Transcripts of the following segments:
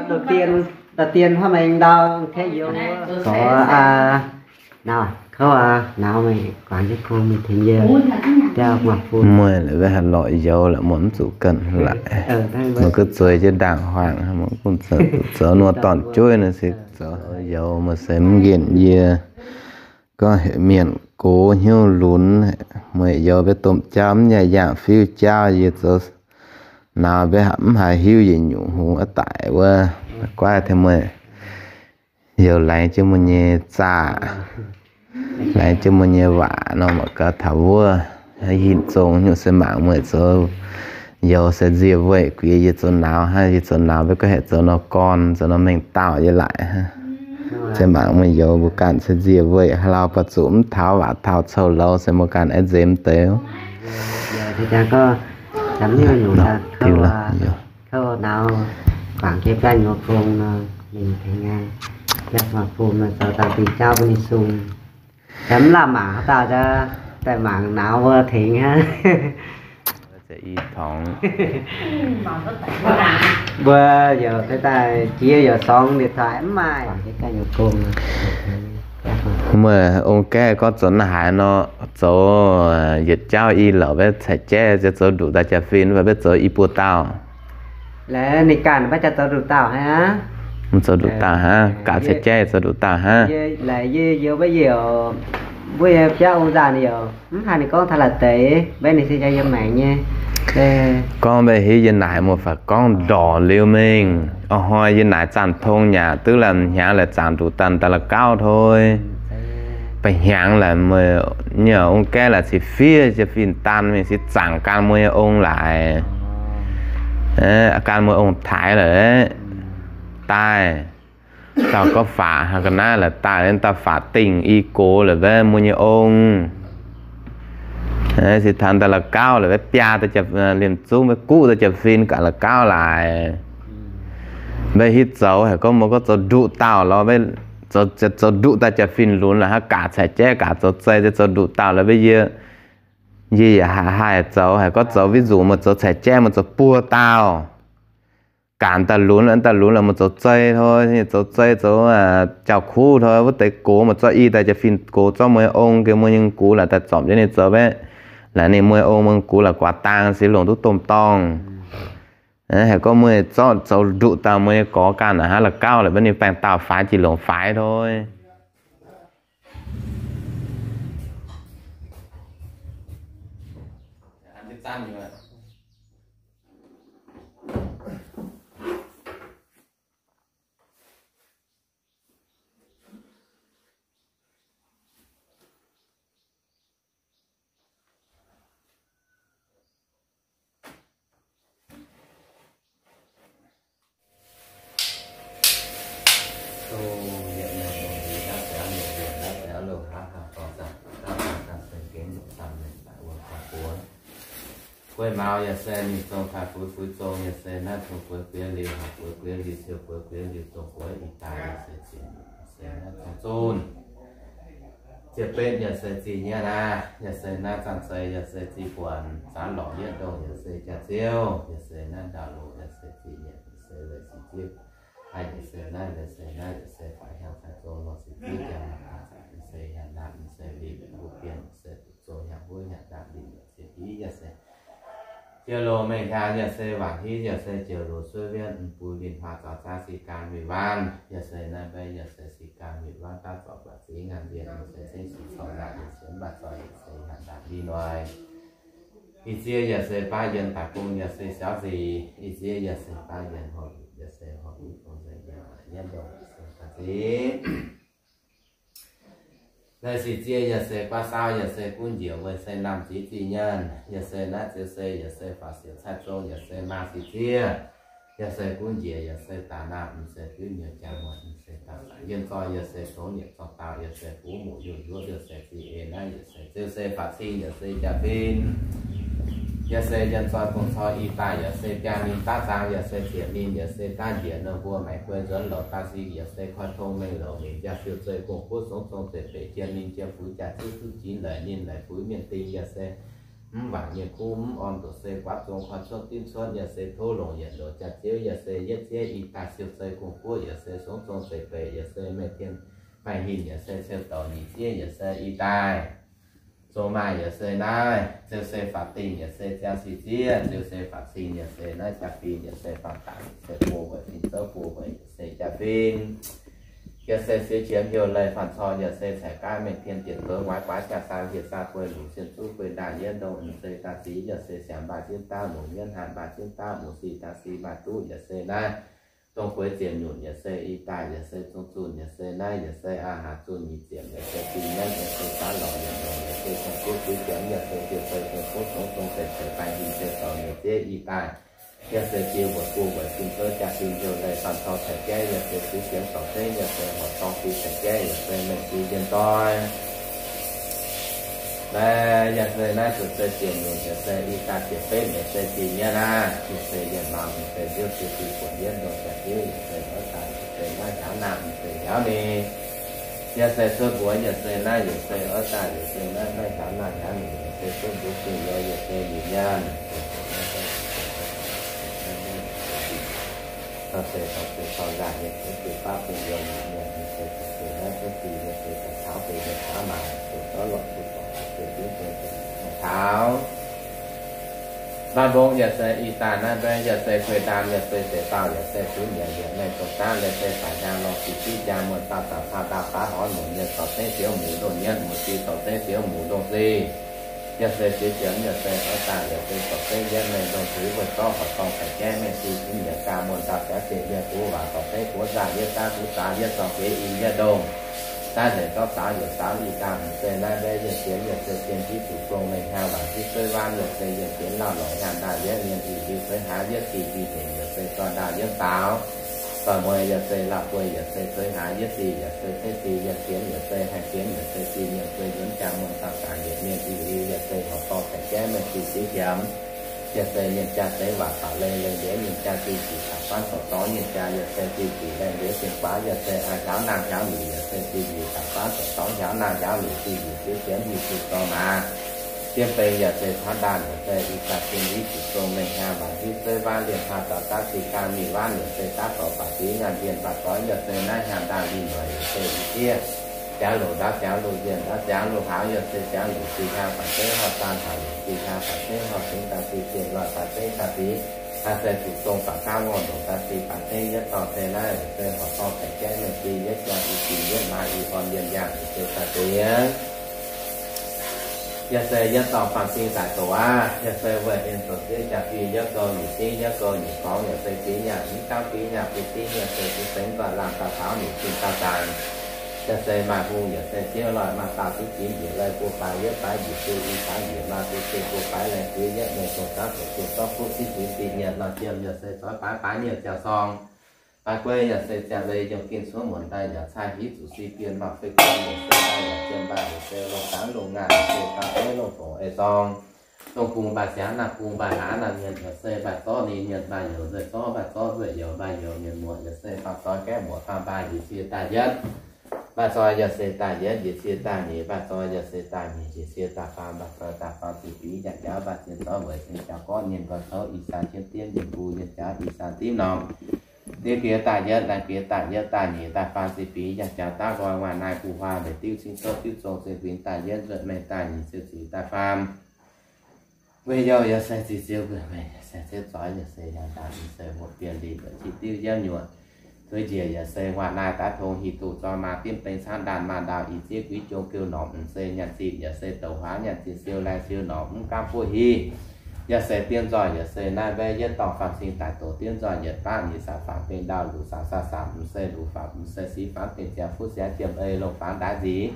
Đầu tiên, đầu tiên hôm nay đau thế yếu. Có, à, nào, kouv, à, nào mày quảng cho cô mình thấy nhiều. Đeo mặt phun. Muoz laaix weh haaix lorqc youz laaix muoz mv zuqc ganh laaix. Muoz gauh zueiz jienv ndaangc huaangc, muoz gauh zoux nor dorn-jueiv nor se zoux youz, muoz se mv nqemh yie. Gorngv heuc mienh gox hnyouv lunx, mueiz youz mbuo domh jauv mv yaangh yaangh fiuv jauv, yie zoux nauz mbuo mv haiz hiuv yietc nyungc hungh aqv daic wuov. Guaiv tengx mueiz youz laengz jienv mueiz nyei zaah, laengz jienv mueiz nyei waac nor, mangc gaax taux wuov hinc zong nyungc se mangc mueiz zoux youz se nzie weih guiex yie zoux nauz hnangv. Yie zoux nauz mbuo gorngv heuc zoux nor gorn, zoux nor mengh dauh yie laaic hnangv. Se mangc mueiz youz mbuo ganh se nzie weih haaix lauh, baac zuqc mv taux waac taux coux louz se mbuo ganh aengx nzemx deix. Kouv nauz guangc jienv biauv nyuoz gong nor, ninh tengx biauv nyuoz gong nor zoux daaih dingc jauv bun ninh sung. Mv lamh mangc haaix dauh daaih mangc nauz wuov tengx hnangv. Mbuo yaac daaih jiex yaac sorng điện thoại mv maaih. Meih ong gaeqv gorngv zoux naaiv haaix nor, zoux yietc jauv i louc mbaeqv caiv jaiv, zoux nduqc daaih jaa-fin, mbaeqv zoux i buo dauh. Laaix ninh ganh mbaeqv jaax zoux nduqc dauh hnangv. Zoux nduqc dauh hnangv, gaax caiv jaiv zoux nduqc dauh hnangv. Laaix yie youz mbaeqv yie, mbuo nyei biauv ong nzaanh yaac mv haaix ninh gorngv taux laaix deix, mbaeqv ninh se jaax yiem maengx nyei. Gorngv mbaeqv hiuv yie naaic muoz-faix gorngv ndorqc liuz mingh. Ov hnoi yie naaic zanc tong nyanc duqv lamh hnyangx laaix zaangc nduqc daaih daaih la'gauv toi. Ba'hnyangx laaix meih nyei ong gaeqv laaix ceix fiev jaa-fin daan mingh se zaangc gan mueiz ong laaix. Gan mueiz ong taaix laaix daaih. Dauh gorngv faqv haaix ga'naaiv laaix daaih, dauh faqv dingh i gox laaix mbaeqv mueiz nyei ong. Se taux daaih la'gauv laaix mbaeqv biaa daaih jaa, liemh zungv mbaeqv guqv daaih jaa-fin gaax la'gauv laaix. Mbaeqv hiuv zoux haic gorngv muoz gorngv zoux nduqc dauh lorz, zoux nduqc daaih jaa-fin lunx laaix hnangv gaax caiv jaiv gaax zoux zei, zoux nduqc dauh lorz mbaeqv yie, yie yaac haih haih zoux haic gorngv zoux ví dụ meih zoux caiv jaiv meih zoux buo dauh. Gaax daaih lunx, daaih lunx laaix meih zoux zei hnoi, zoux zei zoux jauv-kuv hnoi, wuov deix gox meih zorqv i daaih jaa-fin gox zorqv mueiz ong gengh mueiz nyei gux laaix daaih zorpc jienv ninh zoux mbaeqv. Laaix ninh mueiz ong mueiz gux laaix guaax dang se longc duqv domh dorngh. Haiz gorngv mueiz zorqv zoux nduqc dauh mueiz nyei gorx ganh hnangv la'gauv laaix mbaeqv ninh baengh dauh faix jiex longc faix hnoi. Gueiv maux yaac se mingh zong faix fuix, fuix zong yaac se naaiv zong gueix gueix liuz, haih gueix gueix liuz, siou gueix gueix liuz, zong gueix ih daaih yaac se zinh, se naaiv zong zunv. Ziepc betv yaac se zinh nyei naaiv, yaac se naaiv zanh zei yaac se zinh buonc, zaav lorqc yietv ndongh yaac se jaax-ziouv, yaac se naaiv ndau-loz yaac se zinh nyei, yaac se leiz sic ziev. Aa, yaac se naaiv, yaac se naaiv, yaac se faix hiaangx cai zong lorz sic ziev jaa, yaac se hiaangx naamh, yaac se lic, mbuo bienh, yaac se duqv zong hiaangx huov hiaangx naamh lic, yaac se hiv, yaac se Jiex loz mengh hiaangx yaac se waanc hiv, yaac se jiex loz suov wiev, mv buo linh hmua zaux zaangv si gan mingh waanv, yaac se naaiv mbaeqv yaac se si gan mingh waanv daav zorc buatc zingv ngaanc nzieqc, yaac se zengv si corc naaic, yaac se mv baac zorc yaac se hnaangx ndaangc li noic. Ih zieqv yaac se baav yienh daaih gong, yaac se siaauv nzieqc, ih zieqv yaac se baav yienh horpc, yaac se horpc fong nzengc, yaac se yietv ndongh se ga'zingv. Naaiv sic zieqv yaac se guaav saauv, yaac se gunv njiec weic se naamh ziex zinh nyaanh, yaac se naaiv ziouc se, yaac se faaux siouc caaiv zong, yaac se maa sic zieqv, yaac se gunv njiec, yaac se daaih naamh, mv se biuv nyuoz jaa muonh, mv se daaih saaic yienh zoih, yaac se tongx nyieqc zorng daaux, yaac se fuv muc yungh njuov, yaac se zieqv eix naaiv, yaac se ziouc se faaux cing, yaac se jaa-fin. Yaac se yienh zoih gong-coi ih daaih, yaac se biaa ninh daav zaang, yaac se zieqc ninh, yaac se daav njiec nor mbuo maengx guei nzuonx louc daaih si, yaac se koi tong mengh louc mingh jaa siou zei gong-kuv songv zong zeiv beic jien ninh jiem fuix jaa ziouv zuqv jiex leic ninh leic fuix mienh ding, yaac se mv waangc nyei kuv mv orn ndoqc se guaav zong koi cuotv dimv cuotv yaac se tov longc yietc ndoqc jaax-ziouv yaac se yietv ziev i daaih siou zei gong guoqv yaac se songv zong zeiv beic yaac se meih tien baengh hinh yaac se ciou douc nyic ziev yaac se i daaih zong maaih yaac se naaiv ziouc se faatv dingh yaac se ziangh sic ziev ziouc se faatv cing yaac se naaiv jaa-fin yaac se faatv dangc yaac se buo weic fin zouv buo weic yaac se jaa-fin. Yaac se siex qiemx heuc leih faanv corc yaac se caiv gaav mengh tien diec zoux nguaaiv guaav jaa-saang hieh zaah guei luc cien zuqv guei ndaangc yietv ndongh se daaih zic yaac se siangx mbaaih ziev daav longc yietv hanc mbaaih ziev daav muc sic daaih sic maaih duqv yaac se naaiv dongh gueix ziepc nyunc yaac se i daaih yaac se zong zunh yaac se naaiv yaac se aa haaz zunh nyic ziepc yaac se zinh nyanv yaac se daav lorz yaac longc yaac se cong guv siex qiemx yaac se dieh fei fei guv songv zong zeiv zeiv baengh hinh se douc nyei ziev i daaih yaac se jiex wuoc buo weic fin zouv jaa-fin heuc leih faanv corc caiv jaiv yaac se siex qiemx dorc zengv yaac se horc dorng fi caiv jaiv yaac se mengh fi njien doiv. Naaiv yaac se naaiv zuqc se ziepc nyungc yaac se i daaih ziepc betv yaac se zinh nyanv naaiv yaac se yienh mauz yaac se nziouv ziouc fih buonc yietv ndongc jaax-ziouv yaac se oix daaih yaac se naaiv hiaauv naamh yaac se hiaauv ninh. Yaac se cuotv mbuox yaac se naaiv yaac se oix daaih yaac se naaiv naaiv hiaauv naamh hiaauv ninh yaac se cuotv mbuox zinh youz yaac se nyeic nyanv. Daaih se daaih se taux nzaangc nyei se baav bung youz nyeic nyanc nyei se daaih se naaiv cuotv zinh nyei se daaih taux se yaac taux maaic se zorv lorqc se zorc se diev se daaih taux. Naaiv mbong yaac se i daaih naaiv mbaeqv yaac se kuei ndaam yaac se deix dauh yaac se zuqc nyanc yietc mengh dongh daav leiz se faix hnyangx lorh sic diqv jaa muonh dauh dauh caa dauh baav horv nunc nyei dorc zengv fioux muc ndongh nyietv muc zih dorc zengv fioux muc ndongh zih. Yaac se siex qiemx yaac se oix daaih yaac se dorc zengv yietv mengh ndongh zuiz wuov zorqv horc dorng caiv jaiv mengh zih zuqc nyanc gaax muonh dauh siav zinh mienh buv waac dorc zengv buov nzaangc yietv daav buv zaax yietv zorng feix i yietv ndongh. Daav nzengc zorqv zaux yaac zaux i daaih mv se naaiv mbaeqv yaac sienx yaac se zien hiuv zuqc gong mengh hnyangx waanc hiuv zuiz waanc yaac se yaac sienx lauh lorqc hnyangx ndaauh yietv mienh uix liuz zueiz haaix yietv zinh zinh hec yaac se zorqv ndaauh yietv zaux. Zoih mueiz yaac se lauh bueix yaac se zueiz haaix yietv zinh yaac se zengv zinh yaac sienx yaac se haih sienx yaac se zinh mienh zueiz nzuonx jaa muonh dauh gaax yietc mienh uix liuz yaac se horc dorng caiv jaiv mengh zih siex qiemx. Yaac se mienh jaa zeiv waac taux lengh lengh ndiev mienh jaa zinh zic taux faanv dorc dorngx mienh jaa yaac se zinh zic lengh ndiev zinh guaav yaac se aa hiaauv naamh hiaauv nyic yaac se zinh nyic taux faanv dorc dorngx hiaauv naamh hiaauv nyic zinh nyic ziex qiemx nyic zuqc dorngx maaz. Jienv beng yaac se caanv ndaanh yaac se i daaih zinh yiv zuqc zong mengh hnyangx waanc hiuv zeiv waanc lienh hnangv zaux daav zinh gaang mingh waanc yaac se daav dorc baac ziex nyaanh ndienh baac zoix yaac se naaiv hnyangx ndaanh lih mueic yaac se i ziev. Ziangx longc ndaauv ziangx longc yienh ndaauv ziangx longc haaux yaac se ziangx longc zinh hnyangx baac zeiv horh zaan haaux longc zinh hnyangx baac zeiv horh singx daaih zinh zinh loih baac zeiv daaih zinh. Aa se zuqc zong baac gaanv ngorc ndongc daaih zinh baac zeiv yietv dorh se naaiv se horc dorh caiv jaiv mengh zinh yietv jaa i zinh yietv maaz i orn yienh yangh se daaih zinh. Yaac se yietv dorh faam zing daic doqc aqv. Yaac se weic en zoux ziev jaa-fin yietv gouh nyic zingv yietv gouh nyic gorngv yaac se ziex nyaanh mv gaamv biv nyaanh bun zingv yaac se bun sengx nzoih laangh daaih taux nyic zinh daaih zaangc. Yaac se maaih hungh yaac se ziev loih maaih dauh duqv jiex njiec leih buo baaix yietv baaix njiec zuqc i baaix njiec maaih duqv zuqc buo baaix laengz ziex yietv mengh dongh zaangv zoqc zuqc zorqv kuv ziev ziex zinh nyienc maaih jiem yaac se zoix baaix baaix nyienc ziangh sorng. Baaix guei yaac se ziangh leih yiem ginh cuotv muonc daaih yaac cai hiv zuqc si bienh maaih fei guon yaac se daaih yaac jiem mbaaih yaac se longh dangx longh ngaih yaac se daaih beiv longh fongc ei zorng. Dongh bung mbaaih siangx naaiv bung mbaaih hnangv naaiv mienh yaac se mbaaih zorqv ninh mienh mbaaih youz nzueih zorqv mbaaih zorqv nzueih youz mbaaih youz mienh muoc yaac se faam zoih gaeqv muoc faam mbaaih nyic cie daaih yietv. Mbaaih zoih yaac se daaih yietv nyic cie daaih nyic, mbaaih zoih yaac se daaih nyic nyic cie daaih faam, mbaaih zoih daaih faam ziqc fingx yaac jaax mbaaih zien zorqv weic se jaax gorqv nyienh mbaaih kouv i saa jienv diemv nyienh bu nyienh jaax i saa dimv norm. Diev biex daaih yietv, laengz biex daaih yietv daaih nyic daaih faam ziqc fingx yaac jaax daav nqoi nguaaic naaiv bu huaang leiz diuv cing zouv diuv zong ziqc fingx daaih yietv nzueih mengh daaih nyic ziepc ziqc daaih faam. Weic youh yaac se zih ziouv mbuo mengh yaac se ziouv zoix yaac se yangh ndaangc yaac se hoqc dien lih mbuo qiex diuv yiemv nyuoqc. Tuix njiec yaac se huaax naaiv daav tong hih duqv zorqv maa dimv deng caanv ndaanh maa ndau ih zieqv guiv jong geu norqc mv se nyanc zinh yaac se douc huaax nyanc zinh siou laengh siou norqc mv gaamv buov hiv. Yaac se diemv nzoih yaac se naaiv mbaeqv yietv dorh faam cing daic doqc diemv nzoih yietc baav nyic saamx faanx dengh ndau luc saamx saah saamx mv se luc faanx mv se sic faanx dengh ziangx fuqv siangx jiem ei longh faanx ndaaiv nzic.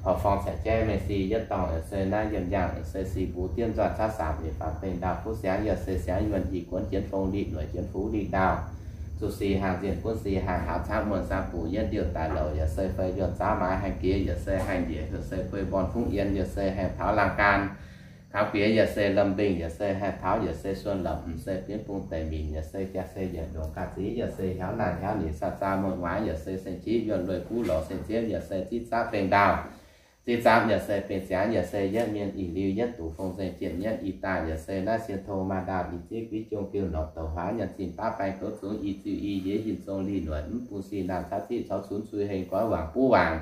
Horqc forng caic jaiv mengh si yietv dorngh yaac se naaiv yiem yaangh yaac se si mbuo diemv nzoih cav saamx nyic faanx dengh ndau fuqv siangx yaac se siangx yuonh i guonx jienv fong liqc noic jienv fuqv liqc ndau. Zuqc si haangh nzienh gunv si haangh haaux caangv muonh saang buc yietv ndiuh daic louc yaac se fei yuonh zaav maaiz haengh jiex yaac se haengh njiec yaac se guei mborn fungv yien yaac se haengh taux laangh gaam. Kangx biex yaac se lomh mbingh yaac se haih taux yaac se suon lomh mv se bienv bung deic minc yaac se jaax se yietc ndongc ga'ziv yaac se hiaauv naaic hiaauv nyic saah zaa muonh waaic yaac se seng jiv yuonh lueic buv lorz seng ziepv yaac se zipv zaqv dengh ndaauh. Dih zaamv yaac se benx ziangx, yaac se yietv mienh ih liuz yietv duqv fong nzengc jienh yietv ih daaih, yaac se naaiv sien tong maah ndaauv ih zieqv guiv jong biuv norqc douc huaav nyanc zinh baav baeng douz zungx i ziuh i yiex hinc zong lih nuonc mv bung sic naamh caqv ziqv caux cunx cui heng goiv wangc buv wangc.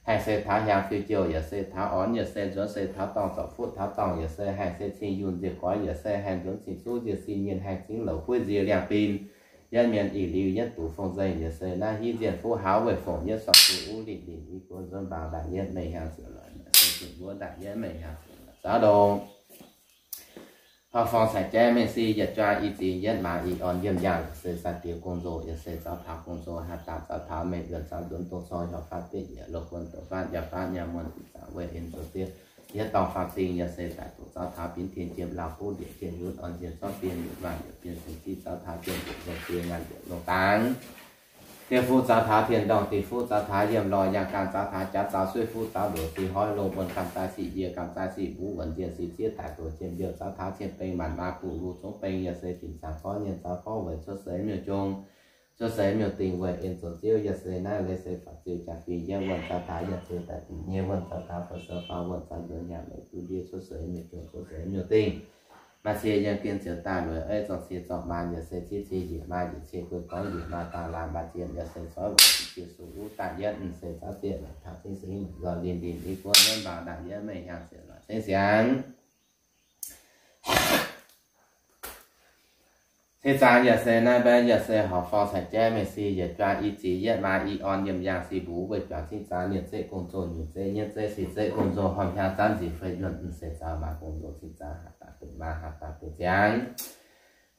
Haih se taux hiaang fiuv jouh, yaac se taux orn, yaac se nzuonx se taux dorngh zorc fuqv taux dorngh, yaac se haih se cing yunh nziec goix, yaac se haih nzuonx cing zuqv nziec sin nyienh haih zingv louc buov nzie liangh bin. Yietv mienh ih liuz yietv duqv fong nzengc, yaac se naaiv hiv nzienh fuqv hauv weih fongc yietv sorc zuqc uv lingh lingh i guon nzuonx mbaaux ndaangc yietv mengh hiaangx ziepc luoqc, yaac se zinh mbuov ndaangc yietv mengh hiaangx ziepc luoqc zaux ndongc Horqc forng caic jaiv mengh si yietc juang i ziex yietv maaz i orn yiem yaangh, yaac se sai-diex gong-nzou, yaac se zaux taux gong-nzou, haih daaih zaux taux mengh yuonh zaux nzuonx dongh cor hiaaux faatv betv yiec loz guon douc faatv njaaux faatv nyaanh muonh zinh zaangc weih en zoux zieqv yietv dorngh faam cing, yaac se daaih doqc zaux taux binv tien jiem lauh buv ndieqc jiem yutv orn nziex zorqv bienh nyutc waanc yaac bienh cing ziqv zaux taux jiem ndieqc longh die ngaanh ndieqc longh dangx. Diev fuqv zaux taux tien ndorngh, dih fuqv zaux taux yiem lorh, yangh gaam zaux taux jaax zaux, suiv fuqv zaux ndoqc, sih hnoi longh muonh gaam zaaix sic yie, gaam zaaix sic mbuv wuonc nzienh sic zieqv daic doqc jiem ndiouh zaux taux cien beng maanc maa buv lu zungv beng, yaac se dinc zaangc gorngv nyienh zaux gorngv weic cuotv seix miuc-jong, cuotv seix miuc-dingh weic en zoux ziouv, yaac se naaiv leiz seix faatv ziouc jaax fingx yietv wuonh zaux taux yaac se daaih dingc nyei wuonh zaux taux fou sou faaux wuonh zaux nzuonx nyanc meic duqv ndiev cuotv seix miuc-jong, cuotv seix miuc-dingh. Maaih cie yiem gen ziouc daaih lueic eiv zorng cie zorng maa, yaac se zieqv cie njiec maa, njiec cie guei gorngv njiec maa, daaih laanh mbaac zienh, yaac se zorqv weic cie suqv uv daaih yietv, mv se zaux zieqv maiv taux zingv singv maiv nzoih linh linh i guon wuonv mbaaux ndaangc yietv mengh hiaangx ziepc luoqc ceng siangx. Cing zaangc yaac se naaiv mbaeqv, yaac se horqc forng caic jaiv mengh si yietc juang i ziex yietv maaz i orn yiem yaangh si mbuv weih juangc cing zaangc nyeic zeqv gong-zoh nyungc zeqv nyietv zeqv sic zeqv gong-zoh hormh hiaang zanv nzic fei yuonh mv se zaux maaz gong-zoh cing zaangc haaz daaih deic maaz haaz daaih deic ziangx.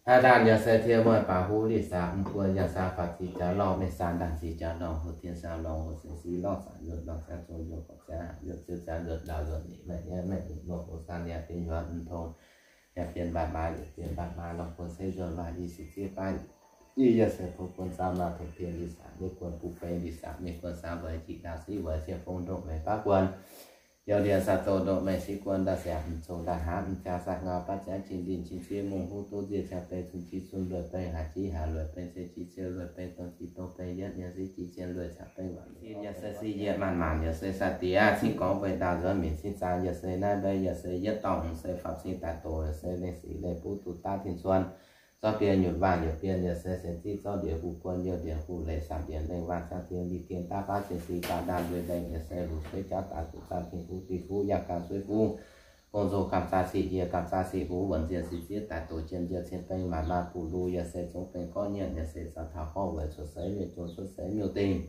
Haaix ndaanh yaac se tie muonh baac huv lic saax mv buo yangh saax faatv ziqc jaax lorngh mengh saax ndaangc ziqc jaax lorngh hoc tien saax lorngh hoc sengx si lorngh saax yuonh lorngh ziangx zong yuonh gorqv ziangx haaz yuonh ziouv ziangx yuonh ndaauh yuonh nyic maengh yietv maengh nyic lorngh hoc saax niaa bienh yuonh mv tong. Yaac bienh mbaatc maaz yietc bienh mbaatc maaz lorngh buonc se yuonh waac i sic zieqv baav i yaac se buo buonc zaux maaz tongx bienh lic saax nyei guon buv beng lic saax nyei guon saax weic jic ndaauh siqv weic ziepc fong ndoqv mengh baav guon. Youz ndiev saax zoux ndoqv mengh siqv guon ndaauh siangx mv zong ndaauh hnamv mv jaa saax ngau baav ziangx jin linh jin ziev mungh huv duqv nziev ciangx beng cun jiex cun lueic beng haaix jiex haaix lueic beng se jiex ciou lueic beng dong jiex dong beng yietv nyei siqv jiex cien lueic caux beng waac yaac se siqv yietv maanc maanc yaac se sai-diex cingv gorngv weih ndaauh nzuonx minc cing zaangc yaac se naaiv mbaeqv yaac se yietv dorngh mv se faam cing daaih doqc yaac se lengh sic lengh buv duqv daav tin cuon. Zorqv bienh nyutc waanc yaac bienh yaac se sienx zieqv zorqv ndiex hu guon youh ndiex hu leiz samc ndiex lengh waanc cang diex li dien daav baav cien si daaih ndaanh lueic lengh yaac se luc sueiv jauv daaih duqv zaanh tin fuqv dih fuqv yangh gaam sueiv fuqv gong-zoh gaam zaaix sic yie gaam zaaix sic mbuv wuonc nzienh sic zieqv daaih doqc jien ndiouh cien beng maanc maaz buv lu yaac se zungv beng gorqv nyienc yaac se zaux taux gorngv weic cuotv seix miuc-jong cuotv seix miuc-dingh.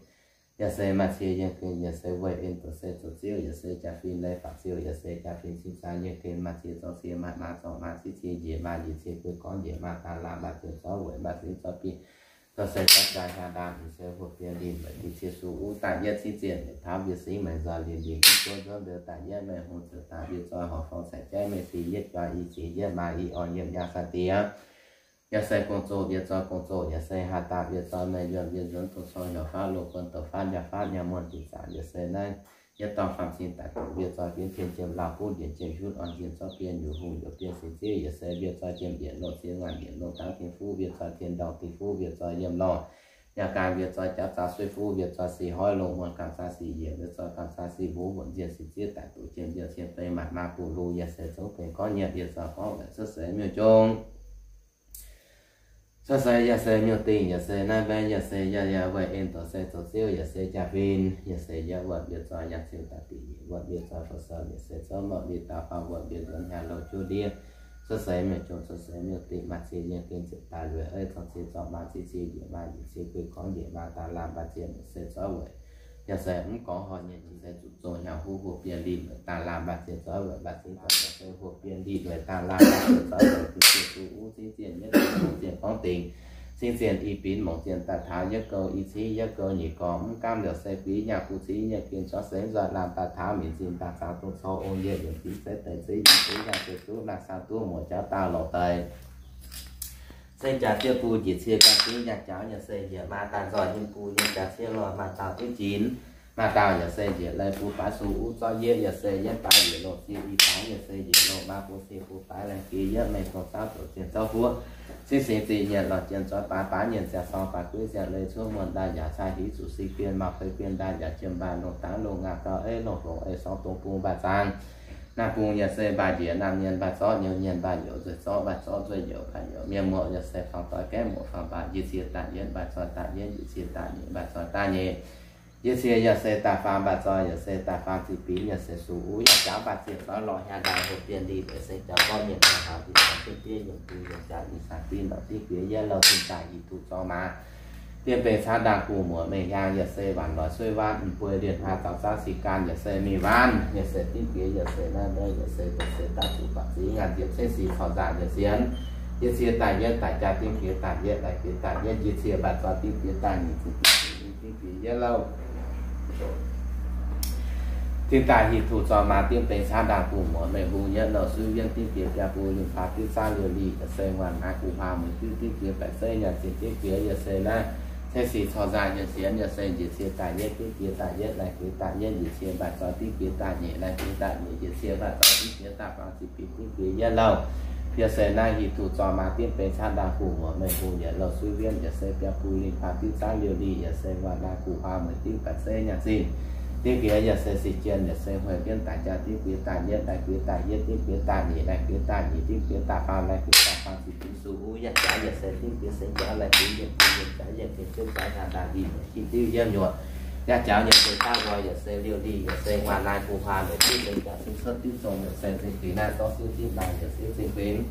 Yaac se maaih cie yiem gen yaac se weih en doqc se zoux ziouv yaac se jaa-fin leiz faatv ziouc yaac se jaa-fin cing zaangc yiem gen maaih cie zorqv cie maaz maaz zorqv maaz zieqv cie njiec maaz njiec cie guei gorngv njiec maaz daaih laanh mbaatc zienh zorqv weic mbaatc zienh zorqv bienh zorqv se zorqv jaa hiaang ndaam se huoqv bienh linh weic dinh cie suqv uv daaih yietv cingv zienh weic taux mbienv singv mengh nzoih linh linh i guon nzuonv mbiouh daaih yietv mengh hungh ziouc daaih mbiouh zoi horqc forng caic jaiv mengh si yietv juang i ziex yietv maaz i orn yiem yaangh sai-diex. Yaac se gong-zoh mbiouh zoi gong-zoh yaac se haaz daaih mbiouh zoi mengh yuonh mbiouh nzuonx dongh cor hiaaux faatv loz guon douc faatv njaaux faatv nyaanh muonh dinh zaangc yaac se naaiv yietv dorngh faam cing daaih doqc mbiouh zoi binv tien jiem lauh buv ndieqc jiem hiuv orn nzienh zorqv bienh yuoqc hungh yuoqc bienh singx ziev yaac se mbiouh zoi jiem ndieqc loz ziex ngaanc ndieqc loz dangv tin fuqv mbiouh zoi tien ndorngh dih fuqv mbiouh zoi yiem lorh yaac gaam mbiouh zoi jauv zaux sueiv fuqv mbiouh zoi sih hnoi longh muonh gaam zaaix sic yiec mbiouh zoi gaam zaaix sic mbuv wuonc nzienh sic ziev daaih doqc jiem ndiouh cien beng maanc maaz buv lu yaac se zungv bengx gorngv nyienc mbiouh zoi gorngv weic cuotv seix miuc-jong. Cuotv seix yaac se miuc-dingh yaac se naaiv mbaeqv yaac se yaac yaac weih en doqc se zoux ziouv yaac se jaa-fin yaac se yietv wuonh mbiouh zoi yaac ziouc daaih dingc nyic wuonh mbiouh zoi fou sou yaac se zorqv mouc ndiev daux faam wuonh mbiouh nzuonx hnyangx louh juov ndiev. Cuotv seix miuc-jong cuotv seix miuc-dingh maaih cie yiem gen ziepc daaih lueic eiv zorng cie zorng maaz zieqv cie njiec maaz njiec cie guei gorngv njiec maaz daaih laanh mbaatc zienh yaac se zorqv weic yaac se mv gorngv horh nyei njiec se zuqc zong hnyangx huv huoqv bienh linh weic daaih laanh mbaatc zienh zorqv weic mbaatc zienh zorqv yaac se huoqv bienh linh weic daaih laanh mbaatc zienh zorqv weic dinh cie suqv uv cingv zienh yietv cingv mongc zienh gorngv dingc cingv zienh i binc mongc zienh daaih taux yietv gouh i cingv yietv gouh nyic gorngv mv gaamv liouc se guix nyaah buv cingv nyei gen zorqv seix nzoih laanh daaih taux minc zinh daaih caux dongh cor ong yie yienc zingv zeiv deix zeiv yie zeiv yaac se duqv laanh saang duqv muoc jauv daauh lorqc deix. Ceng jaax ziev buv njiec cie ganh zingv yaac jauv yaac se njiec maa daaih nzoih nyei buv nyei jaax ciev lorh maa daauh duqv jinx. Maaih dauh yaac se njiec leiz bun baaix sung uv zorqv yieqv, yaac se yietv baaix njiec loh sie i baaix, yaac se njiec loh maa bun sie bun baaix laengz gix yietv mengh dongh zaangv zoux zienh zouv huoqv, cingv singx zinh nyienc lorz jien zoix baaix, baaix nyienc ziangh sorng baaix gueiv ziangh leiz cuotv muonh ndaaih yaac cai hiv zuqc si guen mauc fei guen ndaaih yaac jiem mbaih lungh dangv lungh ngaatc gauh eiv lungh hngongx ei sorng dongh bung mbaih zaang. Naaiv bung yaac se mbaih njiec naamh nyienc mbaih zorqv nyouz nyienc mbaih youz nzueic zorqv mbaih zorqv nzueic youz baaih youz mienh muoz yaac se fangx doix gaeqv muoz fangx mbaih njiec cie daaih yietv mbaih zoih daaih yietv njiec cie daaih nyic mbaih zoih daaih nyic. Njiec cie yaac se daaih faam mbaih zoih yaac se daaih faam ziqc binx yaac se sux uv yaac jaav mbaih zieqc zoih lorh hiaang ndaangc hoc bienh lih deix se jaax gorngv mienh daaih haaix dinh daaih zinh diev yungz bun yungz jaax yungz saang dinh lorz dingv biex yietv louh zinh daaih yietc duqv zorqv maaz. Dien benx caangv ndaangh gu'nguaaic mengh hiaang yaac se waanc loix suiv waanv m'buo lienh hnoi zaux zaangv si gan yaac se mingh waanv yaac se dingv biex yaac se naaiv mbuo yaac se dongh se daaih zuqc baac zingx ngaanc nziepc cengv sic corc nzaangc yaac sienx. Njiec cie daaih yietv daaih jaa dingv biex daaih yietv daaih biex daaih yietv njiec cie mbaih zoih dingv biex daaih nyic zinh dingv biex yietv louh. Dinh daaih hieh tuh zorqv maaz dingv benx caangv ndaangh gu'nguaaic mengh hung yietv louh suiv wienv dingv biex biaa bung lungh hlaax diuv zaangv liouh lih yaac se nguaaic naaiv gu'nguaaic mengh diuv dingv biex baeqc zeiv nyanc zinh dingv biex yaac se naaiv cengv sic corc nzaangc yaac sienx yaac se njiec cie daaih yietv dingv biex daaih yietv laengz biex daaih yietv njiec cie mbaih zoih dingv biex daaih nyic laengz biex daaih nyic njiec cie mbaih zoih dingv biex daaih faam ziqc binx dingv biex yietv louh. Yaac se naaiv hieh tuh zorqv maaz dingv benx caangv ndaangh gu'nguaaic mengh hung yietv louh suiv wienv yaac se biaa bung lungh hlaax diuv zaangv liouh lih yaac se nguaaic naaiv gu'nguaaic mengh diuv baeqc zeiv nyanc zinh dingv biex yaac se sic jien yaac se hueih wienv daaih jaa dingv biex daaih yietv laengz biex daaih yietv dingv biex daaih nyic laengz biex daaih nyic dingv biex daaih faam laengz biex daaih faam ziqc binx sux uv yaac jaax yaac se dingv biex se jaax laengz biex yietv biex yietv jaax yietv biex jienv jaax nyaanh daaih lih mueic jiex diuv yiemv nyuoqc. Yaac jaax yaac se daav nqoi yaac se liouh lih yaac se nguaaic naaiv gu'nguaaic mengh diuv benx jaax zinh cuotv diuv zong yaac se zinh kuinx naaiv zorqv siv zipv laangh yaac siv zinh kuinx.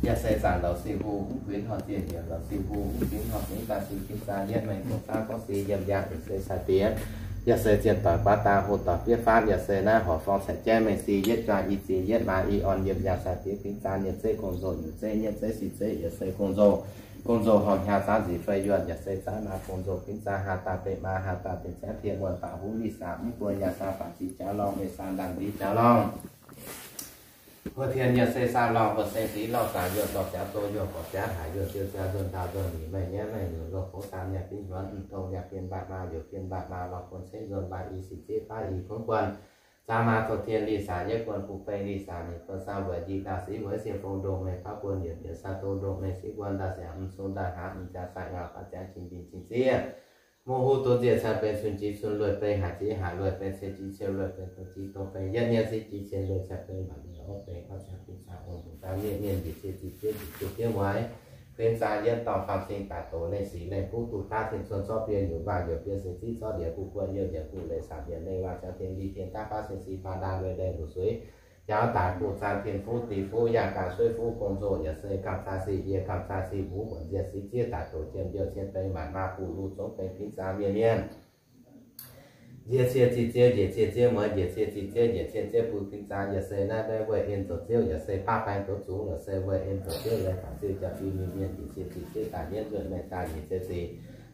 Yaac se zanc lorz siu hu mv kuinx horh zienh yiec lorz siu hu mv kuinx horh zienh daaih siu kuinx zaax yietv mengh dongh zaangv gorngv sic yiem yangh yaac se cai diex. Yaac se zienh doic guaav dangh hoc doic fiev faatv yaac se naaiv horc forng cai jaiv mengh sic yietv juangc i ziex yietv maaz i orn yiem yangh cai diex kuinx zaax nyienc zeiv gong-nzou nyutc zeiv nyienc zeiv sic zeiv yaac se gong-nzou. Gong-nzou horngh hiaang zaanv nzic fei yuonh yaac se zaanv maaz gong-nzou kuinx zaax haaz daaih deic maaz haaz daaih deic zaeqv piex muonh baac huv li saax mv buo nyaanh saang baac ziqc jaax lorngh mengh saang ndaangc nzic jaax lorngh. Huo tien yaac se saah lorngh huo se fingx lauh zaangc yuonh zorc jaax zoh yuonh gorqv jaax haic yuonh ziou jaax nzuonx ndau nzuonx nyic meih nyaiv meih nyungc longh kouv saam nyaanh dingv nzuonx mv tong nyaanh bienh mbaanh maaz liouc bienh mbaanh maaz lorngh buonv ceix nzuonx mbaanh i sic zieqv baav i kungx buonv. Zaah maaz zoh tien li saax yietv buonv bungx beng li saax mingh buonv saah weic njiec ndaauh siv weic sienh fong ndongh mengh baav buonv yietc yietc saah dongh ndongh mengh siv buonv ndaauh siangx mv sung ndaauh hnangv mv jaax saah ngauh baav jaax cing ndin cing ziev. Mungh huv duqv nziev cai beng cun jiex cun lueic beng haac jiex haac lueic beng cien jiex cien lueic beng dongh jiex dongh beng yietv nyaiv siv jiex cien lueic cai beng mbac nyei orv beng orv ziangx kuinx zaax ong dongh daaih mienh mienh njiec cie ziqc ziev njiec cie ziev mueiz. Kuinx zaax yietv dorngh faam cing daaih doz lengh sic lengh buv duqv daav tin cuon zorqv biei nyutc waac nyutc biei se ziv zorqv ndiev kuv guon youh ndiev kuv leiz saamv ndiev leiz waac ziangx tien li tien daav baav se si baav ndaang lueic leiz luc suiv. Jauv daaix buv zaang tien fuv dix fuv yangh gaax suiv fuv gong-nzou yaac se gamh zaah sic yie gamh zaah sic mbuv muonc nziec siv ziev daaih doz jiem youh cien beng maanc maaz buv lu zongv beng kuinx zaax mienh mienh. Njiec cie ziqc ziev njiec cie ziev mueiz njiec cie ziqc ziev njiec cie ziev bun kuinx zaax yaac se naaiv mbaeqv weih en zoux ziouv yaac se baav baeng doz zungx yaac se weih en zoux ziouv leiz faatv ziouv jaa fim mienh mienh njiec cie ziqc ziev daaih yietv nzuonx mengh daaih nyic ziex ziqc.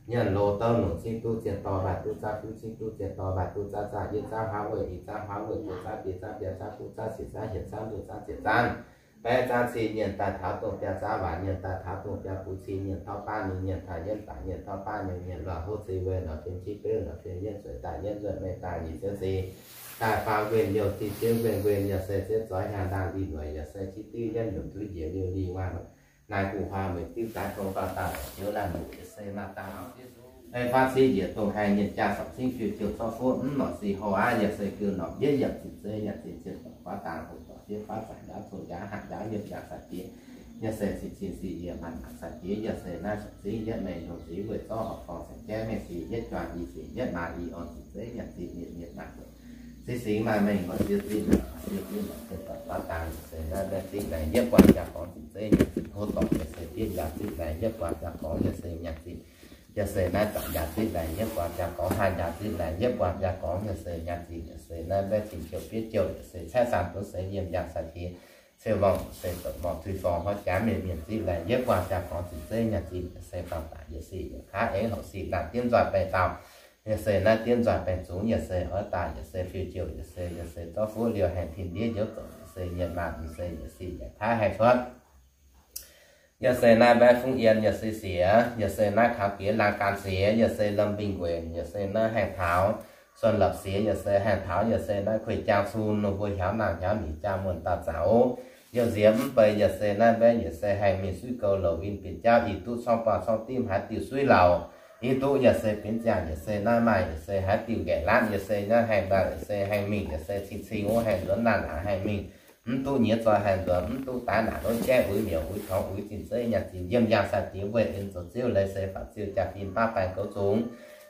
Nyanc loz douv nungc cingv duqv zienh dorh mbaih duqv zaangv fiuv cingv duqv zienh dorh mbaih duqv zaangv zaangv yietv zaangv huaav weih i zaangv huaav weih juov zaangv biei zaangv biaa zaangv kuv zaangv siec zaangv hietc zaangv nduqc zaangv ziec zaangv. Baeqv zaangv cin nyienc daaih taux dongh biaa zaangv waac nyienc daaih taux dongh biaa bun cin nyienc tauv baav nyic nyienc taux yietv daaih nyienc tauv baav nyic nyienc luangc hov cin weih lorz fiem qiex beuv lorz fiem yietv zueiz daaih yietv nzuonx mengh daaih nyic ziex ziqc. Daaih faam nquen youh cin ziev nquen nquen yaac se ziev zoix hiaang ndaangh lih nueic yaac se qiex diuv yietv nyungc duqv njiec liouh lih waac. Naaiv gu'nguaaic mengh diuv daaih tong faam daaih ziouv laanh luc yaac se maaih daaih a'hneiv faatv cingv njiec dongh haih nyienc jaa sorpc cingv fiuv jiouh zorqv fuqv mv norqc sic houv aav yaac se jiu norqc yietv yaac zinh zeiv yaac zinh zinh dorc guaav dangh hoc dorc fiev faatv zaangc ndaauv cong ndaauv hatc ndaauv yietv jaax sai diex. Yaac se cin cin sic yiec maanc maanc sai diex yaac se naaiv sorpc cingv yietv mengh longc zingx weic zorqv horc forng cai jaiv mengh sic yietv juangc i sic yietv maaz i orn zinh zeiv nyanc zinh nyienc nyienc maaz. Zinh singx maaih mengh lorz siou zinh lorz siou zinh lorz zinh dorc guaav dangh yaac se naaiv mbaeqv zingv laengz yietv buatc jaa gorngv zinh zeiv nyanc zinh houv dorc yaac se fiev njaaux zingh laengz yietv buatc jaa gorngv yaac se nyanc zinh. Yaac se naaiv zaangc njaaux zingh laengz yietv buatc jaa gorngv haih njaaux zingh laengz yietv buatc jaa gorngv yaac se nyanc zinh. Yaac se naaiv mbaeqv zingh jouh fiev jouh yaac se caeqv saam duqv se yiem njaaux sai diex. Ceu morngh se zoux morngh tui forng hov jaax mienh mienh zingh laengz yietv buatc jaa gorngv zinh zeiv nyanc zinh. Yaac se faam daaih yaac se yietc kaav eix horc sic laangh diev nzoih baengh dauh. Yaac se naaiv diev nzoih baengh zungx yaac se oix daaih yaac se fiuv jouh yaac se yaac se zorqv fuqv liouh haengh tin ndiev njoux zoux yaac se nyienc maanc yaac se yaac se yietc kaav haih cuotv. Yaac se naaiv mbaeqv fungv yien yaac se siec, yaac se naaiv kaux giex laang gan siec, yaac se lomh mbing nquenc, yaac se naaiv haengh taux. suonx lopc siex yaac se haengh taux yaac se naaiv kuei jaang cun nor mbuo hiaaux naamh hiaaux nyic jaa muonh dauh zanc oc. Youh nziex mv bei yaac se naaiv mbaeqv yaac se haengh mingh suiv gou louc win bieqc jauv i duqv corngv buangh corngv dimv haaix diuh suiv lauc. I duqv yaac se benx ziangh yaac se naaiv maaih yaac se haaix diuh nqaeqc laatv yaac se naaiv haengh ndaaih yaac se haengh mingh yaac se cing-cing oc haengh nzuonx naaiv laaix haengh mingh. Mv duqv nyiex zoi haengh nzuonx, mv duqv daaih naaic lov jaiv uix miuc uix tongx uix zinh zeiv nyaanh zinh yiem yaangh sai-diex weih en zoux ziouv leiz se faatv ziouc jaa-fin baav baeng goux zungx,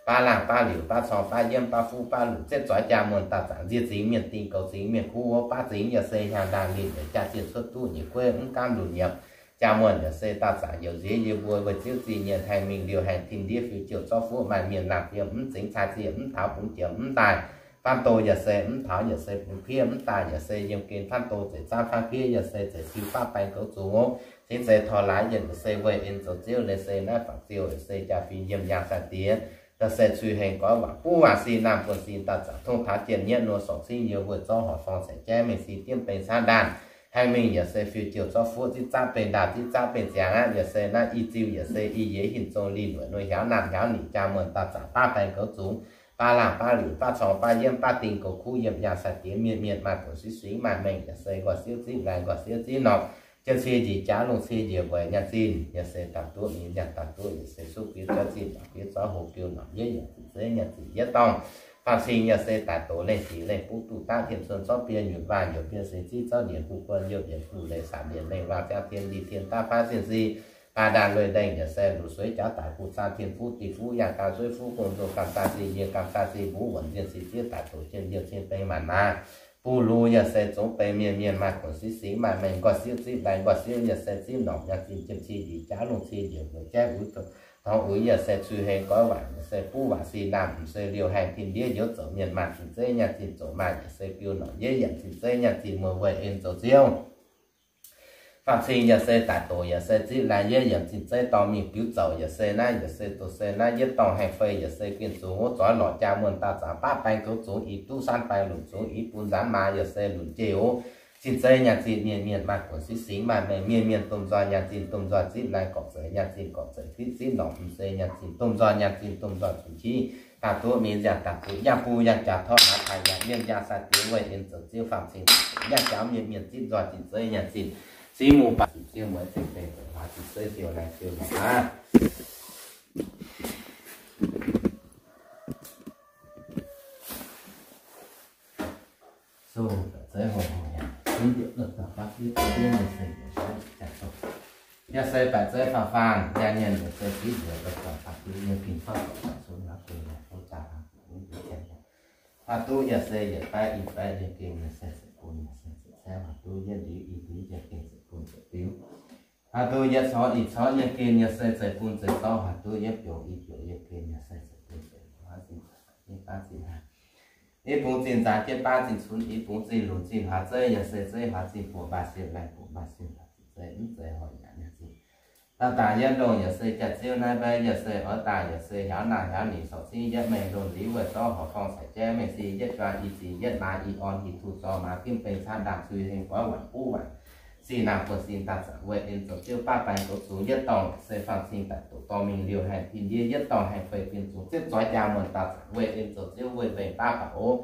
baav laangh baav liuc baav corng baav yiemv baav fuqv baav lunc ziepv zoix jaa muonh dauh zanc nzie zingx mienh dingh goux zingx mienh kuv wuov baav zingx yaac se hiaangx ndaangc linh yaac jaa zienh cuotv duqv nyei gueiv mv gaamv lunc nyiemc jaa muonh yaac se dauh zanc youz nziex yie mbuo weih ziouv zinh nyienc haengh mingh liouh haengh tin ndiev fiuv jouh zorqv fuqv maaih mienh laangh fiem mv zingx cai zienh mv taux bungx jiex mv daaih. Faanv doz yaac se mv taux yaac se bungx kuiv mv daaih yaac se yiem gen faanv doz zeic zaanv faanv kuiv yaac se zeic siu baav baeng goux zungx oc. Cingx zeiz tor laaix yienc yaac se weih en zoux ziouv leiz se naaiv faatv ziouc yaac se jaa-fin yiem yaangh sai-diex. Yaac se cui hengx goiv waac buv waac sin naamh buonv sin dauh zanc tongv taux jien nyetv nor sorc cingv yie weih zorqv horc forng ceix jaiv mengh sin diemv beng caanv ndaanh. Haengh mingh yaac se fiuv jouh zorqv fuqv zipv zaapv beng ndaauh zipv zaapv beng ziangx aqv. Yaac se naaiv i ziuh yaac se i yiez hinc zong linh weic nor hiaaux naamh hiaaux nyic jaa muonh dauh zanc baav baeng goux zungx, baav laangh baav liuc baav corng baav yiemv baav dingh goux kuv yiem yaangh sai-diex mienh mienh maaih buonc singx singx maaih mengh yaac se nqoi siouv zipv laai nqoi siouv zipv norqc, jien cie njiec jaav lungh cie njiec weic nyaanh zinh yaac se daaih duqv mingh nyaanh daaih duqv yaac se suqv fiev zorqv zinh norqc fiev zorqv hoc jiu norqc yietv yaac zinh zeiv nyaanh zinh yietv dorngh. Faam cing yaac se daaih doz lengh sic lengh buv duqv daav tien cun zorqv biei nyutc waac nyutc biei se zipv zorqv ndiev hu guon youh ndiev fu leiz saamv ndiev lengh waac ziangh tien ndih tien daav faav zinh si, baav ndaanh lueiz ndengh yaac se luc sueiv jaav daic hu caan tien fuqv dih fuqv yaangh gau sueiv fuqv gong nzou gamh zaa zinh yie gamh zaa zinh mbuv wuonc nzienh si ziev daaih doz jienv yiem cien beng maanc naaiv. Buv lux yaac se zungv beng mienh mienh maaih buonc singx singx maaih mengh nqoi siouv zipv laai nqoi siouv yaac se zipv norqc nyaanh zinh jiem cie njiec jaav lungh cie njiec weic jaiv uix tongx uix yaac se cui hengx goiv waac yaac se buv waac sin naamh mv se liouh haengh tin ndiev njoux zoux mienh maaih zinh zeiv nyaanh zinh zoux maaih yaac se biu norqc yietv yaac zinh zeiv nyaanh zinh muoz weih en zoux ziouv. Faam cing yaac se daic doz yaac se zipv laai yietv yaac zinh zeiv dorh mingh biuv zoux yaac se naaiv yaac se doz se naaiv yietv dorngh haengh fei yaac se guen zungx wuov zoix lorqc jaa muonh dauh zanc baav baeng goux zungx i duqv saanv baeng lunc zungx i bun nzaanv maa yaac se lunc jeiv oc. Zinh zeiv nyaanh zinh mienh mienh maaih buonc singx singx maaih mengh mienh mienh domh nzoih nyaanh zinh domh nzoih zipv laai gorqv zeiz nyaanh zinh gorqv zeiz zipv zipv norqc mv se nyaanh zinh domh nzoih nyaanh zinh domh nzoih zungx qiex daaih duqv mingh nziaauc daaih duqv yangh buv yangh jaax torqv naaiv taaih yangh mienh yangh sai-diex weih en zoux ziouv faam cing yangh jaax mienh mienh zipv nzoih zinh zeiv nyaanh zinh zipv muh baac zinh ziouv mueiz zinh dengh zoux hlaax zinh zeiv siou laai siou norqc aqv. Yaac se baeqc zeiv faang faang, yaac nyienh yaac se zipv nziex lov dorngc faam fingx nyei fingx zorqv dorngc cun laaix guei laaix fouv zaah hlaax gueix wuov njiec cien. Faam duqv yaac se yietc baeqv i baeqv nyei gen yaac se zeiv bun yaac se zeiv caeqv. Faam duqv yietv ndiux i ndiux nyei gen zeiv bun zeiv biux. Faam duqv yietv corc i corc nyei gen yaac se zeiv bun zeiv zorqv. Faam duqv yietv biux i biux nyei gen yaac se zeiv bun zeiv biux. Faam duqv yietv baav zinh hlaax, i bungx zinh nzaanx jienv baav zinh cun, i bungx zinh lunc zinh hlaax zeiv yaac se zeiv hlaax zinh buoqc mbaah siou laai buoqc mbaah siou hlaax zinh zeiv mv zeiz horc yaac nyaanh zinh. Dauh daaih yietv ndongh yaac se jaax ziouv naaiv mbaeqv yaac se oix daaih yaac se hiaaux naaiv hiaaux nyic sorc cingv yietv mengh ndongh liuz weih zorqv horc forng ceix jaiv mengh sin yietv juang i zinh yietv maaz i orn i tuh zorng maaz dimv beng caanv ndaamv cui heng goiv waanc buv waanc sin naamh buonv sin daaih zanc weih en zoux ziouv baav baeng goux zungx yietv dorngh se faam cing daaih doqc dorh mingh liouh haengh tin ndiev yietv dorngh haengh fei bienh zungx ziepv zoix jaa muonh daaih zanc weih en zoux ziouv weih mbenc baav baac oc.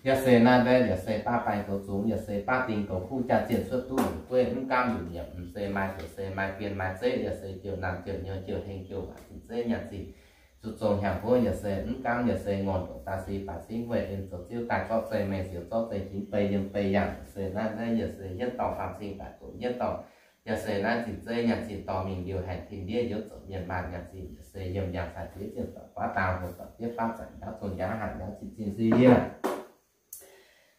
Yaac se naaiv mbaeqv yaac se baav baeng goux zungx yaac se baav dingh goux kuv jaa zienh cuotv duqv nyungc gueiv mv gaamv nyungc nyiemc mv se maaih zoux se maaih bienh maaih zeiv yaac se jouh naamh jouh nyouz jouh heng jouh waanc zinh zeiv nyaanh zinh zuqc zongh hnyangx mbuov yaac se mv gaamv yaac se ngorc ndongc daaih si baac cingv weih en zoux ziouv daaih zorqv zeiv mengh zioux zorqv zeiv jinx bei yiem bei yangh yaac se naaiv mbaeqv yaac se yietv dorngh faam cing daaih doqc yietv dorngh. Yaac se naaiv zinh zeiv nyaanh zinh dorh mingh liouh haengh tin ndiev njoux zoux mienh maanh nyaanh zinh yaac se yiem yangh sai-diex zienh doic guaav dang hlo doic diev faatv zanc ndaauv zong njaaux hanc ndaauv zinh zinh si yie.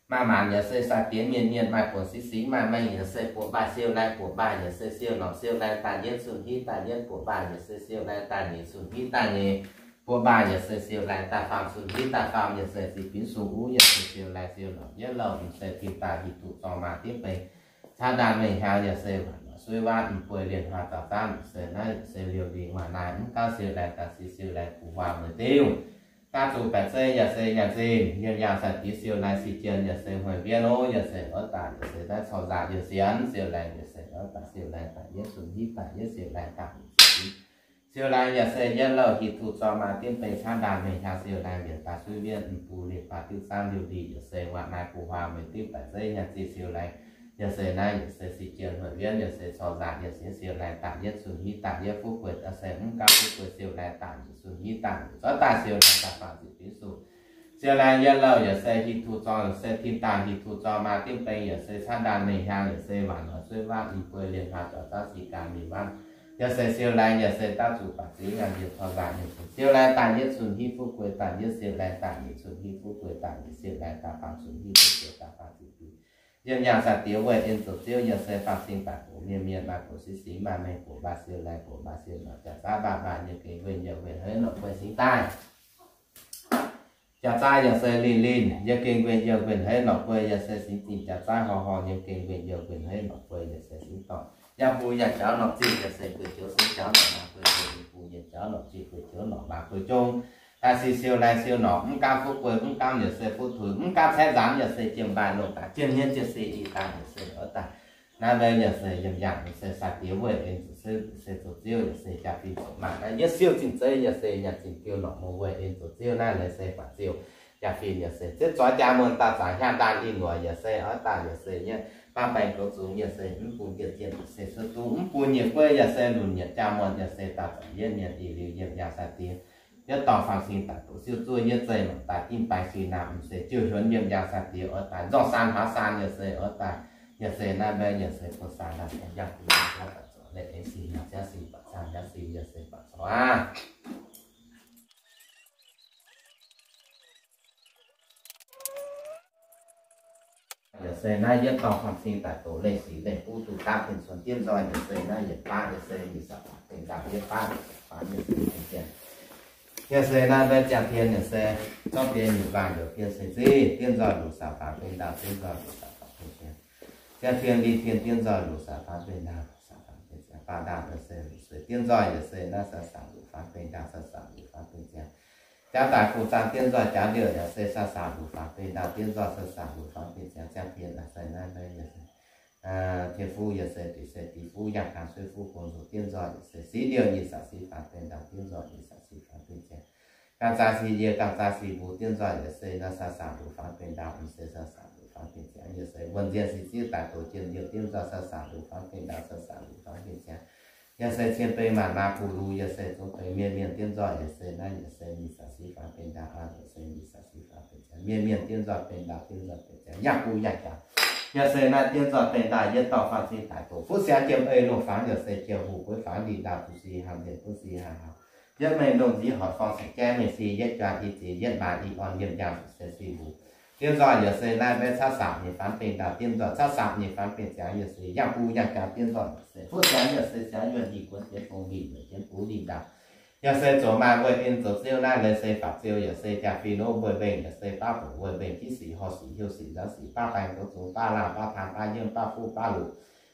Maaih maanc yaac se sai-diex mienh mienh maaih buonc singx singx maaih mengh yaac se buoqc mbaah siou laai buoqc mbaah yaac se siou norqc siou laai daaih yietv cun hiv daaih yietv buoqc mbaah yaac se siou laai daaih nyic cun hiv daaih nyic buoqc mbaah yaac se siou laai daaih faam cun hiv daaih faam yaac se zinh binv sung uv yaac se siou laai siou norqc yietv louh mv se tin daaih hieh duqv zorng maaz dimv beng caanv ndaamv mengh hiaaux yaac se waanc norqc suiv waav mv bueix lienh hlaax zaux zaanv mv se naaiv yaac se liouh lingh waac naaiv mv gaamv siou laai daaih si siou laai guv waac mueiz diuv. Daav zuqc baeqc zeiv yaac se nyaanh zinh yiem yaangh sai-diex siou laai si jien yaac se hmueiz mbienv oc yaac se oix daaih yaac se naaiv corc nzaac yaac sienx siou laai yaac se oix daaih siou laai daaih yietv cun hiv daaih yietv siou laai daaih Siou laengz yaac se yietv louh hieh tuh zorng maa dimv beng caanv ndaanh mengh hiaang siou laengz yietc daaih suiv mbienv mv bung liepc baac diuv zaangv liuh ndih yaac se waac naaiv guv huaang mengh dimv baeqc zeiv nyaanh zinh siou laengz yaac se naaiv yaac se si jien huotv mbienv yaac se corc nzaanc yaac se siou laengz daaih yietv cun hiv daaih yietv fuqv gueix yaac se mv gaav fuqv gueix siou laengz daaih yietv cun hiv daaih zuov daaih siou laengz daaih faang ziqc biv suc. Siou laengz yietv louh yaac se hieh tuh zorng yaac se tin daaih hieh tuh zorng maa dimv beng yaac se caanv ndaanh mengh hiaang yaac se waac noic suiv waanv mv buo lienh hlaax zorc zaangv si gaanv mingh waanv yaac se siou laengz yaac se daav zuqc baac zingv nyaanh yaac corc nzaanc yaac se siou laengz daaih yietv cun hiv fuqv gueix daaih yietv siou laengz daaih yietv cun hiv fuqv gueix daaih yietv siou laengz daaih faang cun hiv gueix siou daaih faang ziqc biv Yiem yangh sai-diex weih en zoux ziouv yaac se faam cing daaih gox mienh mienh maaih gox singv singv maaih mengh gox maaih siou laengz gox maaih siou norqc jaax zaav baac baac yiem gengh weih yiem weih hei norqc guei singv daaih. Jaax zaav yaac se linh linh yiem gengh weih yiem weih hei norqc guei yaac se singv zinh jaax zaav horh horh yiem gengh weih yiem weih hei norqc guei yaac se singv dorngc. Yaac mbuo yaac jauv norqc zinh yaac se guei joux singv jauv norqc maaih guei jong, mbuo yaac jauv norqc zinh guei joux norqc maaih guei jong. Daaih se siou laengz siou norqc, mv gaamv fuqv guei, mv gaamv yaac se fuqv tuix, mv gaamv caeqv nzaanx yaac se jiem mbaih loh daaih, jiem hmien jiex se i daaih yaac se oix daaih. Naaiv mbuo yaac se yiem yangh yaac se sai-diex weih en zoux ziouv yaac se zoux ziouv yaac se jaa-fin zoux maaih naaiv yietv siou zinh zeiv yaac se nyanc zinh diuh norqc mbuo weih en zoux ziouv naaiv leiz se baac ziouv jaa-fin yaac se zieqv zoix jaa muonh daaih zaangc hiaang daaih lingh luoqc yaac se oix daaih yaac se nyei baav baengx goux zungx yaac se mv bun njiec zienh yaac se cuotv duqv mv bun nyiec gueiv yaac se lunc nyiec jaa muonh yaac se daaih zaangc yietv mienh ih liuz yiem yangh sai-diex Yietv dorh faam cing daaih doqc siou zuov yietv zeih longc daaih dimv baeng sui naamh m'seix jiouh hiuonv yiem yangh sai-diex oix daaih nzorng saan hlaax saan yaac se oix daaih yaac se naaiv mbaeqv yaac se buo saan naaiv yangh yangh daaih zorc leiz aengx sing yaac ziangv sing baac zaangh yaac sing yaac se baac corc aqv. Yaac se naaiv yietv dorh faam cing daaih doqc leiz sic leiz buv duqv dapv fin-suon dienv nzoih yaac se naaiv yietc baav yaac se mingh saauc faaux beng ndaauh yietv baav faaux yaac se beng jien. Yaac se naaiv mbaeqv ziangh tien yaac se zorqv biei nyungc nqaang njoux tien se zinh dienv nzoih luc saauc faaux beng ndaauh dienv nzoih luc saauc faaux beng jien. Ziangh tien li tien dienv nzoih luc saauc faaux beng ndaauh luc saauc faaux beng jien. Baav ndaauh yaac se luc sueix dienv nzoih yaac se naaiv saauc saauc luc faaux beng ndaauh saauc saauc luc faaux beng jien. Jaav daaih fu zaang dienv nzoih jaav ndiouh yaac se saauc saauc luc faaux beng ndaauh dienv nzoih saauc saauc luc faaux beng jien. Ziangh tien yaac se naaiv mbaeqv yaac se tien fuqv yaac se diqc se diqc fuqv yangh kang suiv fuqv bung zuqc dienv nzoih yaac se siqv ndiouh nyei saauc siqv faaux beng ndaauh dienv nzoih nyei saauc siqv faaux beng jien. Ganh zaah siqv yie ganh zaah siqv mbuo dienv nzoih yaac se naaiv saauc saauc luc faaux beng ndaauh m'seix saauc saauc luc faaux beng jien yaac se wuonh nzien siqv ziqv daaih doqc jien ndiouh dienv nzoih saauc saauc luc faaux beng ndaauh saauc saauc luc faaux beng jien. Yaac se cien beng maanc maa pu lu yaac se zungv bengx mienh mienh dienv nzoih yaac se naaiv yaac se mingh saauc siqv faaux beng ndaauh aa yaac se mingh saauc siqv faaux beng jien mienh mienh dienv nzoih beng ndaauh dienv nzoih beng jien yangh gu yangh jaax. Yaac se naaiv dienv nzoih beng ndaauh yietv dorh faam cing daaih doqc fuqv siangx jiem ei loh fangx yaac se jiem huv gueiv fangx ndin ndaauh bun si haanh mienh bun si haanh hauh. Yietv mengh ndongh nziv hoic forng cingx jaiv mengh si yietv juang i ziex yietv maaz i orn yiem njang se si mbuo. Dienv nzoih yaac se naaiv mbaeqv cav saamc nyei faaux beng ndaauh dienv nzoih cav saamc nyei faaux beng ziangx yaac se yangh gu yangh jaax dienv nzoih yaac se fuqv siangx yaac se siangx yuonh i guonv jienv fong lingh weic jienv buv lingh ndaauh. Yaac se zoux maaih weih en zoux ziouv naaiv leiz se faatv ziouv yaac se jaa-fin nor mbuo mbengh yaac se baav bouc weih mbengh jiv sic horh sic hiuv sic nzanv sic baav baeng goux zungx baav laangh baav taan baav nyiemv baav fuqv baav luc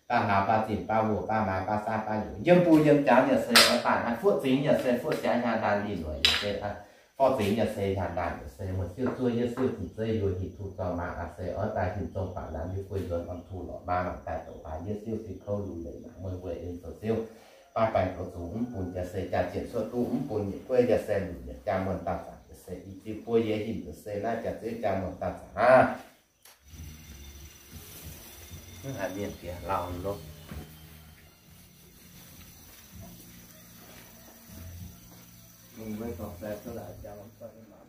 baav hlaax baav zinh baav wuoc baav maaiz baav saaiv baav nyungc yiem mbuo yiem jaax yaac se oix daaih naaiv fuqv zingx yaac se fuqv siangx hiaang ndaanh lih luoqc yaac se forv zingx yaac se hiaang ndaanh yaac se muoz siouv zuov yietv siouv zinh zeiv yuoz hinc tu zorng maa aqv se oix daaih hinc zong baac laanh yie guei yuonx orn tu lorqc maa mangc daaih doqc baac yietv siouv zinh kouv lu leic mangc muonh weih en zoux ziouv baav baeng goux zungx mv bun yaac se jaa-jienh cuotv duqv mv bun nyeic gueiv yaac se lunc nyeic jaa muonh daaih zaangc yaac se i zinh buo yie hinc yaac se naaiv jaa-zeiv jaa muonh daaih zaangc aqv. Mv haiz mienh diex lauh lov. Mungh mbuo dorngc sai cuotv laaix jaa lamh cuotv nyei maaz.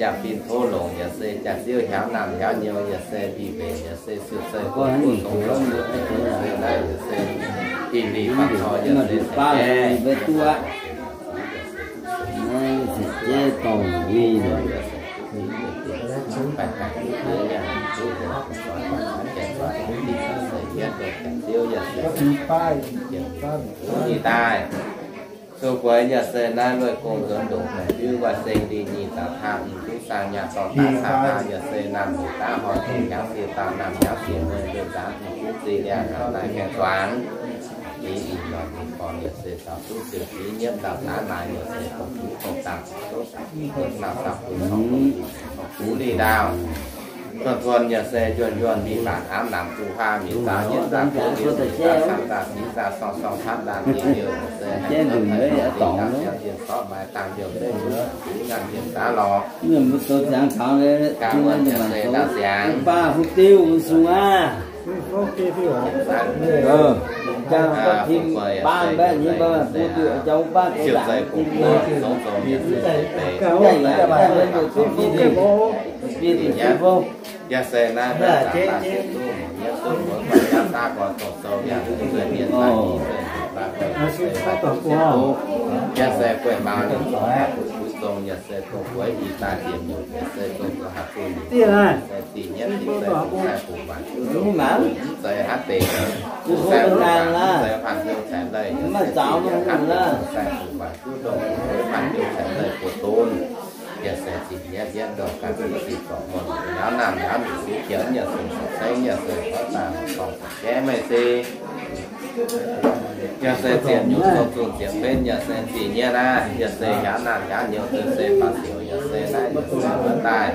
jaa-fin tov longc, yaac se jaax-ziouv hiaaux naamh hiaaux nyouz, yaac se mbic mbenc, yaac se siou-zeih gorngv duqv congx longx, yaac se naaiv, yaac se dinh liz faang tor, yaac se baah, yaac se duqv aqv. Naaiv se jeiv dorngh win. Daaih, zuov bueix yaac se naaiv lueiz gong nzuonx ndongc baeqc fiuv, waac seng lih nyic zaux taan, mv duqv saang nyaah dorh daaih saang taan, yaac se naamh nyic daav hnoi dongh hnyangx siec dauh naamh hnyangx siec mueiz nzuonx nzaanx, mv duqv zinh liangx hnangv naaiv gaengh zuangx. Yie ih hnoi mingh gorn yaac se caux duqv siou jiex nyiemv ndau-daav naaic, yaac se dongh duqv dongh dangh caux zouv dangh dongh saauv saauv bun caux dongh bun caux bun lih ndaauv. Tuonh tuonh yaac se njuonh njuonh mingh baac hnamv naamc duqv huaav mingh zaaux yietv zaah buo liuz mingh zaah camv zaah sic zaah sorng sorng camv zaah mingh liuz se naaiv dongh maiv dangh liouh zeiv mbuo duqv nangh mienh daav lorqc. Gaax wuov yaac se ndau siangx. Baav fu diuv sung aav. Jaa gorngv tim baav mbaeqv nyei mbaeqv, bun diuv jaa baav goux ndaangc tim nyei. Yaac se naaiv mbaeqv zaangc daaih sienx duqv mbuo nyei duqv mbuo guanh jaav daav gorx dongh sou yaac se mienh daaih i se mbuo daaih guanh se daaih duqv sienx duqv. Yaac se gueiv maaz liuz zong daaih fu'jueiv zong, yaac se dongh bueix i daaih diex nyungc, yaac se dongh zuqc haaix zuqc nyungc, yaac se zih nyienv zinh se dongh sai fuqv maanc duqv dongh mv zeiz hnangv deix, dongh sai fuqv maanc mv zeiz faanh hnyouv caix leih, yaac se zinh nyienv hnangv deix dongh sai fuqv maanc duqv dongh faanh hnyouv caix leih buoz-ndon. Yaac se zinh nyienv yietv ndongh ganh ziex zinh zorc muonh, nyaauv naamh nyaauv nyic siqv jienv, yaac se sorc cengv, yaac se horv daaih horqc dorngh zorc jaiv meih se Yaac se zienc nyungc sou zunh ziepc benv, yaac se zinh nyienv naaiv, yaac se hiaaux naamh hiaaux nyouz, yaac se faaux siouc, yaac se naaiv, yaac se wuov daaih.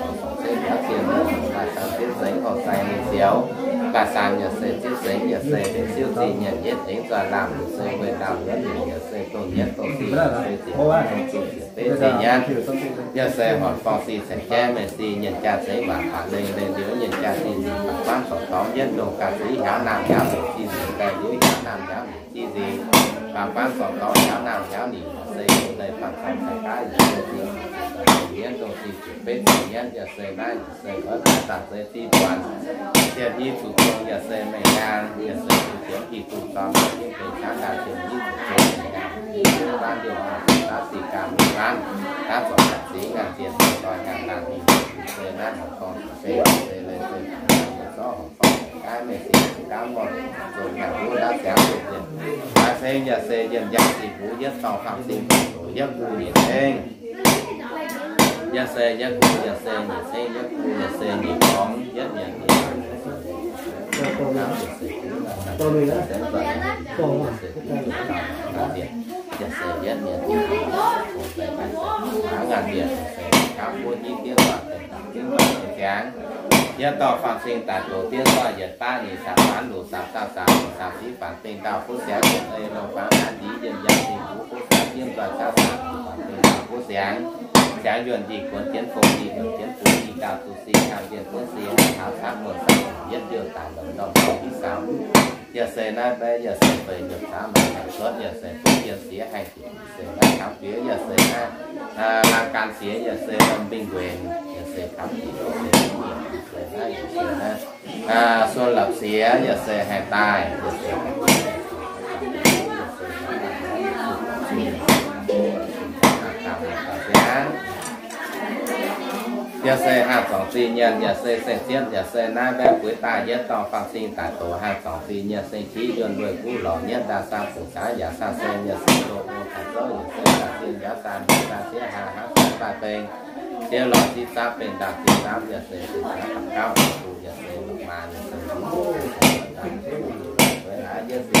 faaux song ceix biaux zien, maaih dang zieqv zengx horh sai ninh zioux. Maaih saanh yaac se zieqv zengx, yaac se deix siouv zingh nyanc yietv dengx nzoih laangh, yaac se weih ndaauh luonx nyungc, yaac se dongh nyienv dongh zingh, yaac se ziepc dongh zingh ziepc beiv zingh nyanv. Yaac se horpc forng zingh cengx jaiv meih zingh nyienc jaa zengx waac baac lengh lengh liuz nyienc jaa zingh zingh baac buangv zorc dorngx yietv ndongh ga'ziv hiaaux naamh hiaaux nyic zingh nzengc, lengh liuz hiaaux naamh hiaaux nyic zingh nzengc, baac buangv zorc dorngx hiaaux naamh hiaaux nyic, yaac se yiem leiz fangx cang cai gaav, yaac se zingh zingh nyienv dongh zingh ziepc beiv zingh nyanv, yaac se naaiv yaac se oix baac zanc zeix zinh buatc, ziepc nyeic zuqc zong yaac se mengh nyaanh, yaac se zuqc ziepc nyeic zuqc zorng, yaac se benx qaqv daaih ziepc nyeic zuqc zong mengh nyaanh, baav liouh aac, baav zinh ganh mingh laanh, baav zorc yaac zingx ngaanc zienh, zorc ngaanc laanh mingh, yaac se naaiv horpc forng zingh se, se leiz se fangx cang yaac zorqv horpc forng gaav meih zingh gaav morn zoqc ngaanc wuov ndaauv ziangx zuqc nzengc. Maaih ceng yaac se yienh njang zingh mbuo yietv dorh faam zingh doqc yietv gu nyiec ceng. Yaac se yietv gu, yaac se nyiec ceng yietv gu, yaac se nyiec gorngx yietv mienh, yaac se yaac se yietv mienh, ngaanc mienh, yaac se gapv wuov hiuv diev nzoih, deix daaih diev nzoih ziangx. Yietv dorh faam zingh daaih doqc diev nzoih yietc baav nyic zaangc faanx luqc zaangc zaangh zaangc luqc zaangc fiv faanx dengh ndau buov siangx yietc ei longh faanx naaiv ndiev yienh njang zingh mbuo buov siangx diev nzoih caqv zaangc faanx dengh ndau buov siangx. Siangx yuonh ndih kuonx jienv fongx ndih longc jienv bun ndih ndau zuqc sing hnangv yienh buonv sing hnangv taux camv muonh camv yietv liouh daaih longc ndorm ndorm hiv saamv. Yaac se naaiv mbaeqv yaac se feix liouh caav maaih haic cuotv yaac se bun yienh siex haih jiex se naaiv camv fiev yaac se naaiv laang gan siex yaac se mbing nquenc yaac se camv jiex se naaiv yaac se naaiv suon lapc siex yaac se haih daaih yaac se yaac se haih zorngc zingh nyienc, yaac se seng ziepv, yaac se naaiv mbaeqv bueix daaih yietv dorh faam zingh daaih doqc haih zorngc zingh nyienc, seng qiex yuonh lueic guv lorz nyietv ndaaih saah bungx caax yaac saah se yaac se loz ong taux zouv, yaac se daaih zinh njaaux daaih mbuo daaih zieqv haa hnangv saah daaih beng, zieqv lorz zieqv zaapv beng ndaauh zieqv zaapv, yaac se zieqv zaapv gauv ong gu, yaac se longc maa, yaac se zueiz aav yietv se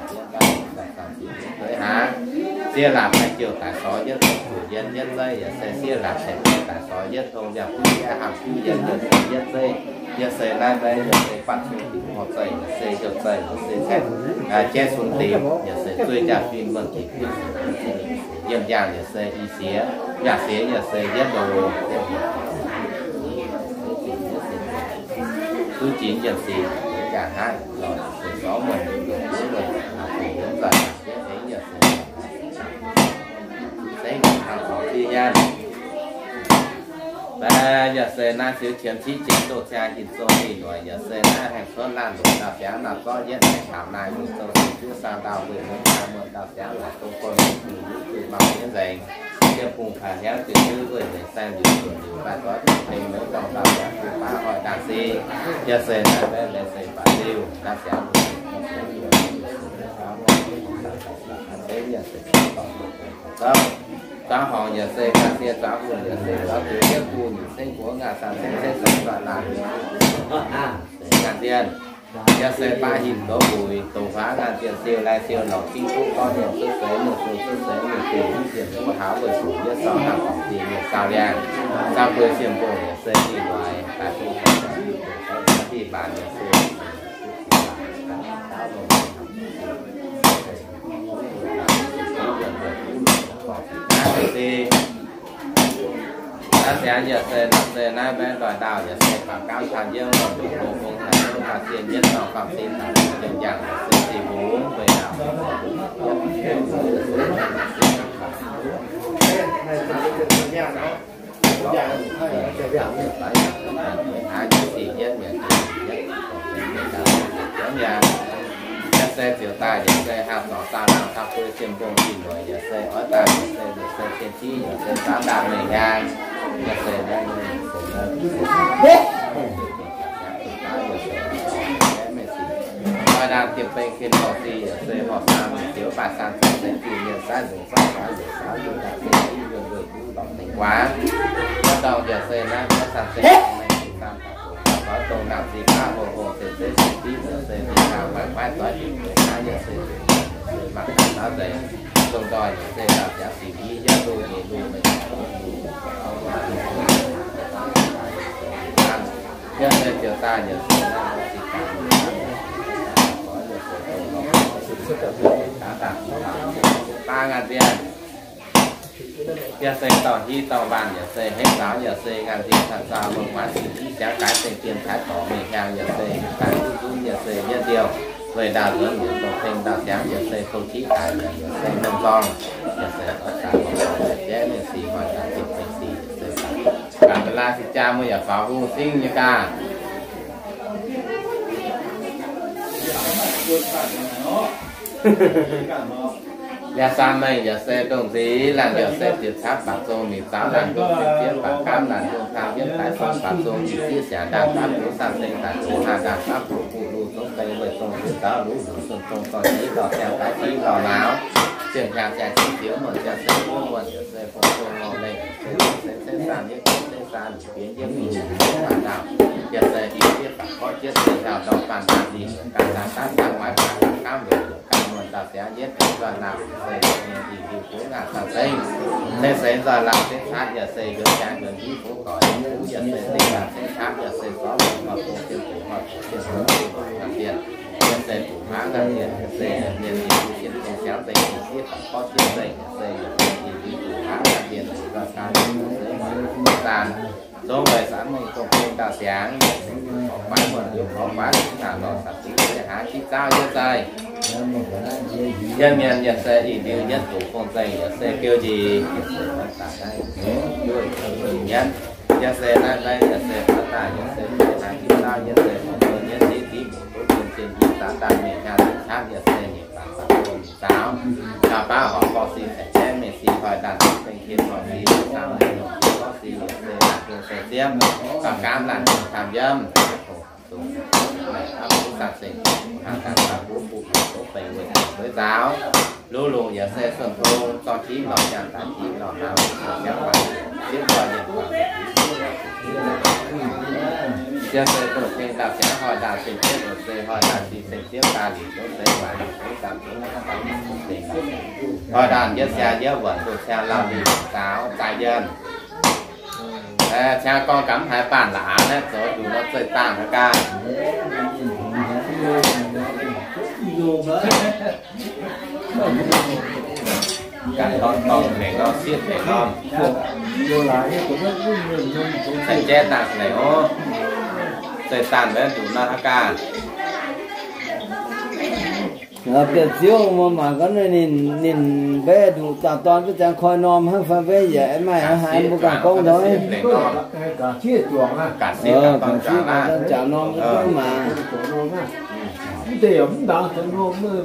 daaih jienv daaih daaih daaih ziqc dueiv hnangv. Siev laatc haih jouh daaih sorx yietv tong, zuqc yienh yietv zeiv yaac se siev laatc tengx daaih sorx yietv tong, yaac kuv jaav hnamv kuv yienh yaac se yietv zeiv, yaac se naaiv maiv yaac se fatv cun dingc horh zeiv yaac se heuc zeiv yaac se caeqv, jaiv cun dingc yaac se zueih jaa-fin muonh dingc yaac se yienh yaangh yaac se i siex, yaac siex yaac se yietv loz, duqv jiex yienh siex yaac hnangv lorz se sorx muonh dingc longc duqv muonh dingc longc dingc yietv nzaic yietv hengx yaac se cengx hnangv corc ziex nyaanh. Mv baac yaac se naaiv ziux qiemx civ jiex doz ziangh hinc zong ih noic yaac se naaiv haengh cuotv laanh longc ndau-siangx naaiv zorqv yietv naaiv taux naaiv mingh zong sic zuov saang ndau weih mengh naaiv muonh ndau-siangx laaix dongh gorn mingh bungx luv zuqc mangc jienv nzengc. Yiem bungx kaaix hnyangx ziex nduov weih mengh saeng liuz zuqc liuz baac zorqv duqv tengx mengh dorngh ndau-siangx bungx baav hoic ndaangc se yaac se naaiv mbaeqv leiz se baac liuh ndau-siangx Zangv horngc yaac se ganh sie zangv hungh yaac se zorqv zuqc yietv bung nyic ceng buo ngaanh saam ceng ceng saeng nzoih laanh mingh se ngaanh zienh. Yaac se baav hinc douz mbuic, dongh huaav ngaanh zienh siou lai siou lorqc, cingv duqv gorngv hnyouv cuotv seix, mengh sou cuotv seix, mingh dingc mv zienh duqv hauz weih sungx yietv sorng hnangv dorngc zingh mienh saau liangh. Zaang buo siem mbong yaac se ih loic daaih duqv daaih diqv mbaanx yaac se Naaiv siangx yaac se lorqc se naaiv mbaeqv ndoih ndaauh yaac se baac gaamv caan yiem lorqc, ndongc hlo fong caan yiem, caan sien yietv dorngh famv sin taux yiem yangh yaac se zih mbuo weic ndaauh. Haaix nyungc zinh yietv mienh, yaac se ziouc daaih yaac se haah zorc zaah laangh taux buo sien mbong ih mueiz yaac se oix daaih yaac se, yaac se cien civ yaac se zaanv ndaangc mengh hnyangx, yaac se oix ndaangc dieh beng kin horc si yaac se horc saang ziouc baac saang caux se zinh mienh saaiv nzengc zorqv faaux nzengc saaux yungh daaih se i yuonh lueic duqv lorqc tengx guaax. Wuov dorngh yaac se naaiv buov saang se mengh saang Oix dongh nangc zinh hnangv hlo hlo se zeiv se div yaac se mingh nangc maiv maiv doix dingc mbuo hnangv yaac se mangc gaax naaiv nzengc. Dongh nzoih yaac se dauh ziangx dingc i yietv loz nyeic loz mengh yaac se ziouc daaih yaac se naaiv zinh gaax daaih baav ngaanh zienh. Yaac se dorh hiv dorh waanh yaac se henv zaaux yaac se ngaanh zinh caux zaaux longc waanc sic i ziangx gaaix zengc dien taaix dorc mingh hnyangx yaac se daaih duqv zunv yaac se yietv ndiouh. Weic ndaauh nzuonx yietc dongh teng ndaauh siangx yaac se tong qiv daic yaac se mengh zorng yaac se oix daaih longc jaiv mingh sic hoic daaih ziepc feix sic yaac se daaih gaax da'laaih sic jaa muoz yaac faaux hungh singv nyei gaax. Yaac saam mengh yaac se ndongh nziex laanh yaac se ziepc camv baac zong mingh zaaux laanh ndongh ziex fiev baac gaamv laanh ndongh tang yiemv daaih zong baac zong ih fiev siangx ndaangc baav buo saang zengc daaih zong hnangv ndaangc baav buo buv lu zong deix weic zong ziex zaaux luv hungh sun zong zorc jiv lorh siang daaih jiv lorh nauz, zienh hnyangx siang jiv zioux muonh siang se buov muonh yaac se fong zong lorh lengh se se se saang yietv se saang bienx yietv mingh baac ndaauh yaac se ih fiev baac gorngv jietv se hnyouv ndorm faanh daaih ninh ganh daaih daaih daaih muaiz baac gaamv weic Ganh muonh dauh siangx yietv deix nzoih laangh se mienh ih hiuv duqv ngaanh caux zengv. Se seix nzoih laangh se caatv yaac se heuc jaax heuc hiuv fungx doic, hiuv yaac se zinh laangh se caatv yaac se zorqv longc horh fungx sien fungx horh fungx sien fungx sien fungx ngaanh zienh, yaac se fungx haav ngaanh zienh, yaac se mienh ih hiuv sien fungx siangx zengc, ih sieqv fungx gorngv sieqv zengc, yaac se yaac se ih hiuv fungx haav ngaanh zienh, nzoih laangh se zaan. Zungv weic saamv mengh dongh bung dauh siangx, korv-kuaaiv muonh liuz korv-kuaaiv naaic lorz caux zingx se haaix qiex zauv yietv zeiv. Yiem mienh yaac se ih ndiuv yietv zuqc fong-zeih yaac se geu njiec, yaac se oix daaih naaiv duqv njiec nyienv. Yaac se naaiv maiv yaac se oix daaih yaac se haaix qiex zauv yietv zeiv fong-zeih yietv ziqv ziqv muoc duqv bun zinh yietv zaanv daaih mingh nyaanh zinh caatv yaac se nyiec baac baac bun zaaux. Caux baav horpc borh si ceix jaiv mingh si hoic ndaanh beng kin horpc si, caux mengh longc borv si yaac se laanh hlo se ziemv, baac gaamv laanh hlo camv yiem. Dongh naaic aav bun zanc zengc, haaix zanc baac bun bun bun beic weic zueiz nzaaux. Lungh lungh yaac se suonc tong, zorng jiex lorh jangx, daaih jiex lorh hnaangx, siangx guaax, siepv guaax, yienc guaax, yaac se dongh tengx dauh siangx hnoi ndaangc zengc jienv, se hnoi ndaangc zingh zengc jienv daaih liuz, zungv se guaax liuz, zungv zanc zungv hnoi ndaangc yietv siang yietv wuonc duqv siang lauh lih nzaaux zaaih yienh. Ciangv gorngv gaax mv haiz baanh la'aax naaiv zoux nduqc nor zeih daanh haic gaax. Ganh dorn dorn mengh nor sieqv mengh norm. Cingx jaiv daaih mengh ov. Zeih daanh mbenc nduqc nor haic gaax. Biauv ziouv mbuo mangc gaax ninh, ninh mbenc nduqc dauh dorn duqv ziangx koi norm hnangv fai mbenc yaac maiv maaih haaix mbuo ganh gorngv ndoih. Ga'sie ga'dorn jaax norm mbuo gorngv maah.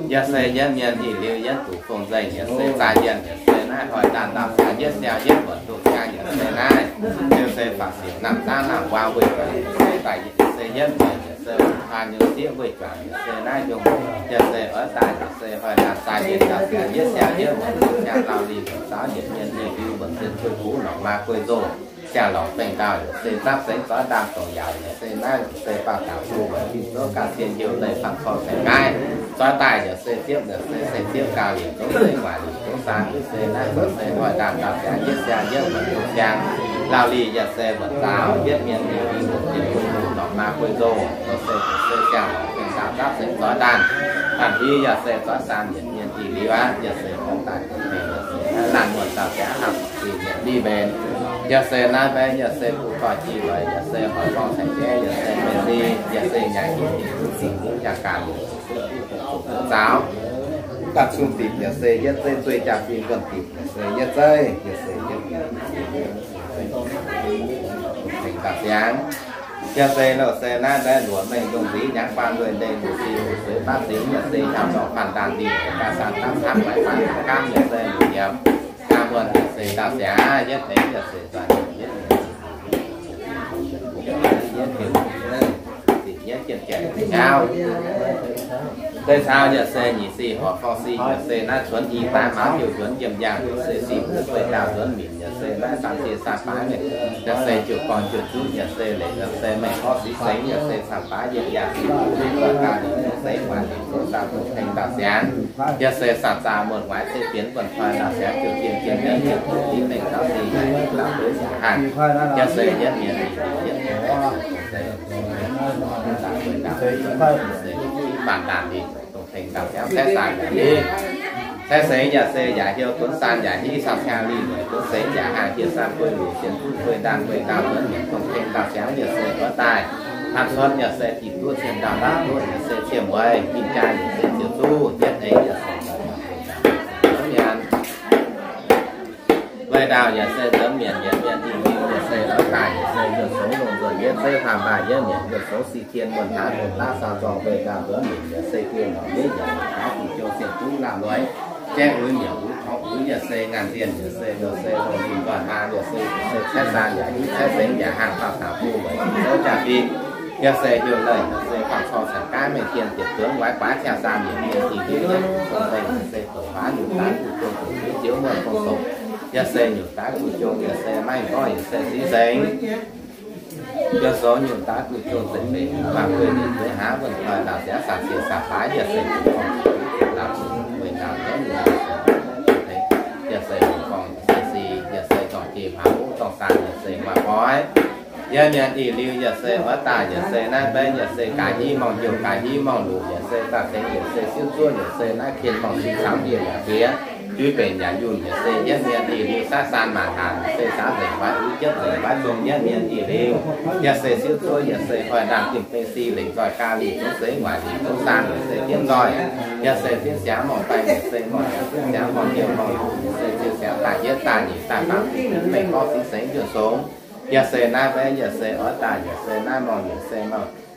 Yaac se yietv mienh ih liuz yietv duqv fong nzengc, yaac se zaah yienh, yaac se naaiv hnoi ndaangc ndaangc yietv siang yietv wuonc duqv siang, yaac se naaiv, yaac se faatv siec namh zangv namh waac weih juangc, yaac se daaih yaac se yietv mienh, yaac se haan nyungc sieqv weih juangc, yaac se naaiv nyungc, yaac se oix daaih, yaac se hnoi ndaangc zaah yienh, yaac se yietv siang yietv wuonc duqv siang, lauh lih nzaaux yietc mienh nyei liuz, mbuo zinh kuv lorqc maa guei nzongh. Siang lorngc fengx ndau, yaac se zapv sengx zoix ndaamv dongc yaauc, yaac se naaiv, yaac se baamh daux buo weic fingx zouv ga'sie heuc leih fangx corc cengx nqaiv. Zoix daaih yaac se ziepv, yaac se se ziepv gauh liuz zungv se guaax liuz zungv saan, yaac se naaiv zoux se hnoi ndaangc ndau siangx yietv siang yietv wuonc duqv siang, lauh lih yaac se wuonc nzaaux yietv mienh nyei liuz, mbuo zinh kuv lorqc maa guei nzongh, zoux se, zoux se siang lorngc fengx ndau zapv sengx zoix ndaamv, hnangv hmz yaac se zoix saan yietc mienh ih liuz aqv, yaac se gorngv daaih dongh mengh, yaac se naaiv laanh muonh dauh siangx hnamv zingh yietc mienh mbenc. Yaac se naaiv mbaeqv yaac se butv-doic jiex weic, yaac se hoic gorngv caux jaiv, yaac se mbenc zingh, yaac se nyaaic hingv dingc duqv zingh hnyouv jaa-gaanv, yaac se zuqc duqv dongh zuqc hnyouv nzaaux. Daaih cun-dipc yaac se yietv zeiv, zueih jaa-fin wuonh dipc yaac se yietv zeiv, yaac se yietv mienh tengx daaih siangx. Yaac se louh se naaiv mbaeqv luoqc mengh ndongh nziex nyangx guaan lueiz ndeic luoqc zingh luoqc sueix baav zingx, yaac se nyaanh dorngh faanh ndaangc ndingc gaax, saan dapv hnangv maaiz faanv gaamv, yaac se luoqc nyiemc gaamv muonh, yaac se ndau siangx yietv tengx, yaac se nzuonx yietv, yietv, yietv, yietv jienv jiex nyauv. Deix caux yaac se nyic sic horc forng sic, yaac se naaiv cuonx i daaih maaz heuc nzuonx njiemh yangh, yaac se sic hungh guei ndaauh nzuonx minc, yaac se naaiv saam sie saam baaix mengh, yaac se jiouc gorn jiouc zuqv, yaac se leic, yaac se mengh gorngv sic sengx, yaac se camv baaix yietc yaangh sic hungh guei ndaauh ninh sengx waanc ninh zungv saah dongh tengx ndaauh siangx. Yaac se saah zaah muonh waaic se bienx buonc koi ndaauh siangx jiouc jienh jienh yaac jiouc duqv sic mengh gauh sic yaac hiuv dauh duqv sic haic. Yaac se yietv mienh yietv mienh se baanh ndaangc ninh dongh tengx ndaauh siangx caeqv saan yaac hiuv, caeqv sengx yaac se yaac hiuv, dunv saan yaac hiuv, cau siang lih weic dunv sengx yaac haih hieh saan guei luc sienx duqv guei ndaangc guei ndaauh nzuonx minc dongh tengx ndaauh siangx yaac se oix daaih hnamv cuotv yaac se jiex duqv cien ndaauh ndaauv duqv yaac se cien mueiz, jin jaa yaac se ziouc zuqv yietv eix yaac se nzuonx mienh. Weic ndaauh yaac se nzuonx mienh, yietv mienh dingh mingh yaac se oix daaih yaac se nzuonx songx lungh nzuonx yietv zeiv faam mbaah yietv mienh nzuonx songx sic tien muonh hnangv dongh daav saau zorng. Weic ndaauh nzuonx mienh yaac se guen lorqc miv yaac daav diuc jong sien duqv laauh noic, jaiv uix mietc uix torngx uix yaac se ngaanh zienh yaac se ndoh se longh lingh nquaah maa yaac se se caeqv saan yaac hiuv caeqv sengx yaac haangh faam taux buo weic zouv jaa-fin. Yaac se heuc leih yaac se faam corc caux gaav mengh tien ziepc zuonx waaic guaax qaqv saan yietc mienh dingh mingh yietv dongh mengh yaac se doqc huaav nyungc daav guv jong doqc ziouv muonh gong-zoh. Yaac se nyungc daav guv jong yaac se maiv gorngv yaac se sic sengx. Yaac se nyungc daav guv jong zeiv mengh maaih guei ninh zueiz hnangv wuonh koi ndaauh siangx saah sieqv saah baaix yaac se guv gorngv laauh zuqc weic ndaauh nzorv nyungc yaac se gorngv se sic yaac se zorng jiex haaix wuov dorng saan yaac se maaih goiv. Yaac mienh ih liuz yaac se oix daaih yaac se naaiv mbaeqv yaac se gaax hingv morngh heuc gaax hingv morngh luc yaac se daaih sengx yaac se siuv zuov yaac se naaiv kien morngh sic caux ndie yaac fiev, juiv benx yaac yunh yaac se yietv mienh ih liuz saav saan maanc hanc yaac se saav nzengc waaiv uix jiepv nzengc waaiv zong yietv mienh ih liuz. Yaac se siuv zuov yaac se hoic ndaangc dimh beng si lengc nzoih ga'lih zungv seix waaic lih zungv saan yaac se fienv nzoih. Yaac se fienv siangx morngh baengh yaac se morngh siangx fienv siangx morngh heuc morngh luc yaac se ziux siangx daaih yietv daaih nyic daaih faam mengh gorngv sic sengx njunh songx. Yaac se naaiv mbaeqv yaac se oix daaih yaac se naaiv morngh yaac se morngh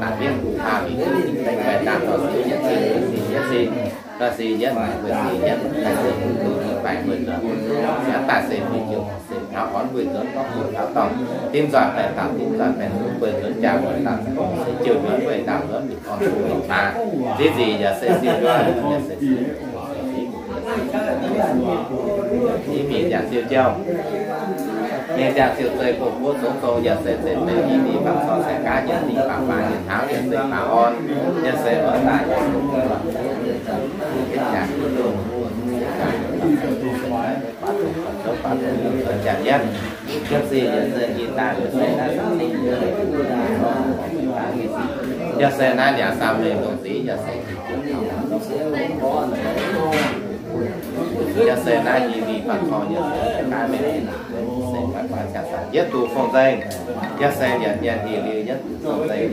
daaih mienh gu haa mingh, daaih dangh dorh sin yietv sin, sin yietv sin, dorh sin yietv maaic, wuov sin yietv maaic, daaih se duqv duqv baengx wuov nzuonx, yaac daaih se mingh jiu se taux orn wuov nzuonx gorngv buoz taux dorngh, dimv nzoih baengh dauh dimv nzoih baengh nzuonx, buoz nzuonx jaa buoz dauh se jiu nzuonx weih dauh nzuonx mingh orn buoz longc baac, ziex nziex yaac se siou njuov, yaac se siou Mienh jangx siou jauv, mienh jangx siou zei gong-guoqv zoux zong, yaac se zeiv deix i mingh baac corc se gaav yietc dingh baac baac yietc hnangv, yaac se baac orn, yaac se oix daaih yietc jangx yietc dongh, yietc jangx yietc dongh, yietc jangx yietc dongh, yietc jangx yietc dongh, yietc jangx yietc dongh, yaac se yaac se i daaih yaac se naaiv, yaac se naaiv liangx saam mengh dongh nziex, yaac se yaac se naaiv i mingh baac corc yaac se gaav mengh se gaav guaax qaqv saah yietv duqv fong-nzengc, yaac se yietc mienh i liuz yietv duqv fong-nzengc,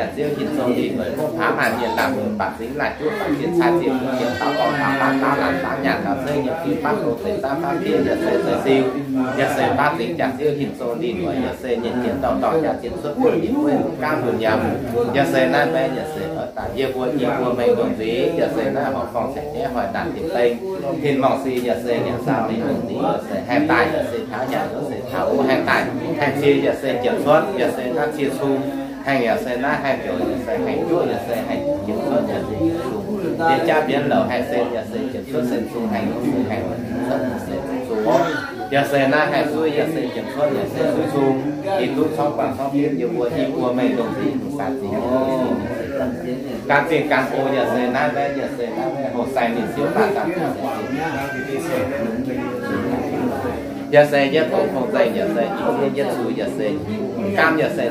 jaax-ziev hinc zong lingh mueic, mbuo paaiv maaih mienh laanh mueic, baac zingx laanh juov, baac zingx cai zingx mbuo jiex dauh dorh taux baav baav laanh baav nyaanh taux zeiv nyei fingx baav hlo zeiz baav baav piev, yaac se zeiv siu, yaac se baav zingx jaax-ziev hinc zong lingh mueic, yaac se nyei jiex dauh dorh jaax zienh cuotv mbuo nyei gueiv mbuo gaamv mbuo nyiemz, yaac se naaiv mbaeqv yaac se oix daaih yie mbuo i buo mengh lungh nziex, yaac se naaiv horpc forng caeqv nyaiv hoic ndaanc tin-beng, tin-morng si, yaac se nyanc saau mengh lungh nziex, yaac se haengh daaih, yaac se taux nyanc, yaac se taux wuov haengh daaih, haengh cie, yaac se jiex cuotv, yaac se naaiv cie cung, haengh yaac se naaiv haengh njoux, yaac se haengh juov, yaac se haengh jiex cuotv, yaac se jiex cung, yie jaav mbienv louc haengh sen, yaac se jiex cuotv sen cung, haengh lungh se haengh cuotv se cung, yaac se naaiv haengh suiv, yaac se jiex cuotv, yaac se suiv cung, yie duqv corngv guangc corngv bienv yie mbuo i buo mengh lungh nziex, lungh saah zingx gan zingh gan go, yaac se naaiv mbaeqv, yaac se naaiv mbaeqv hoh sai ninh siouv daaih daaih, yaac se yietv dongh fong nzengc, yaac se yietv ziex yietv zuqc, yaac se gaamv, yaac se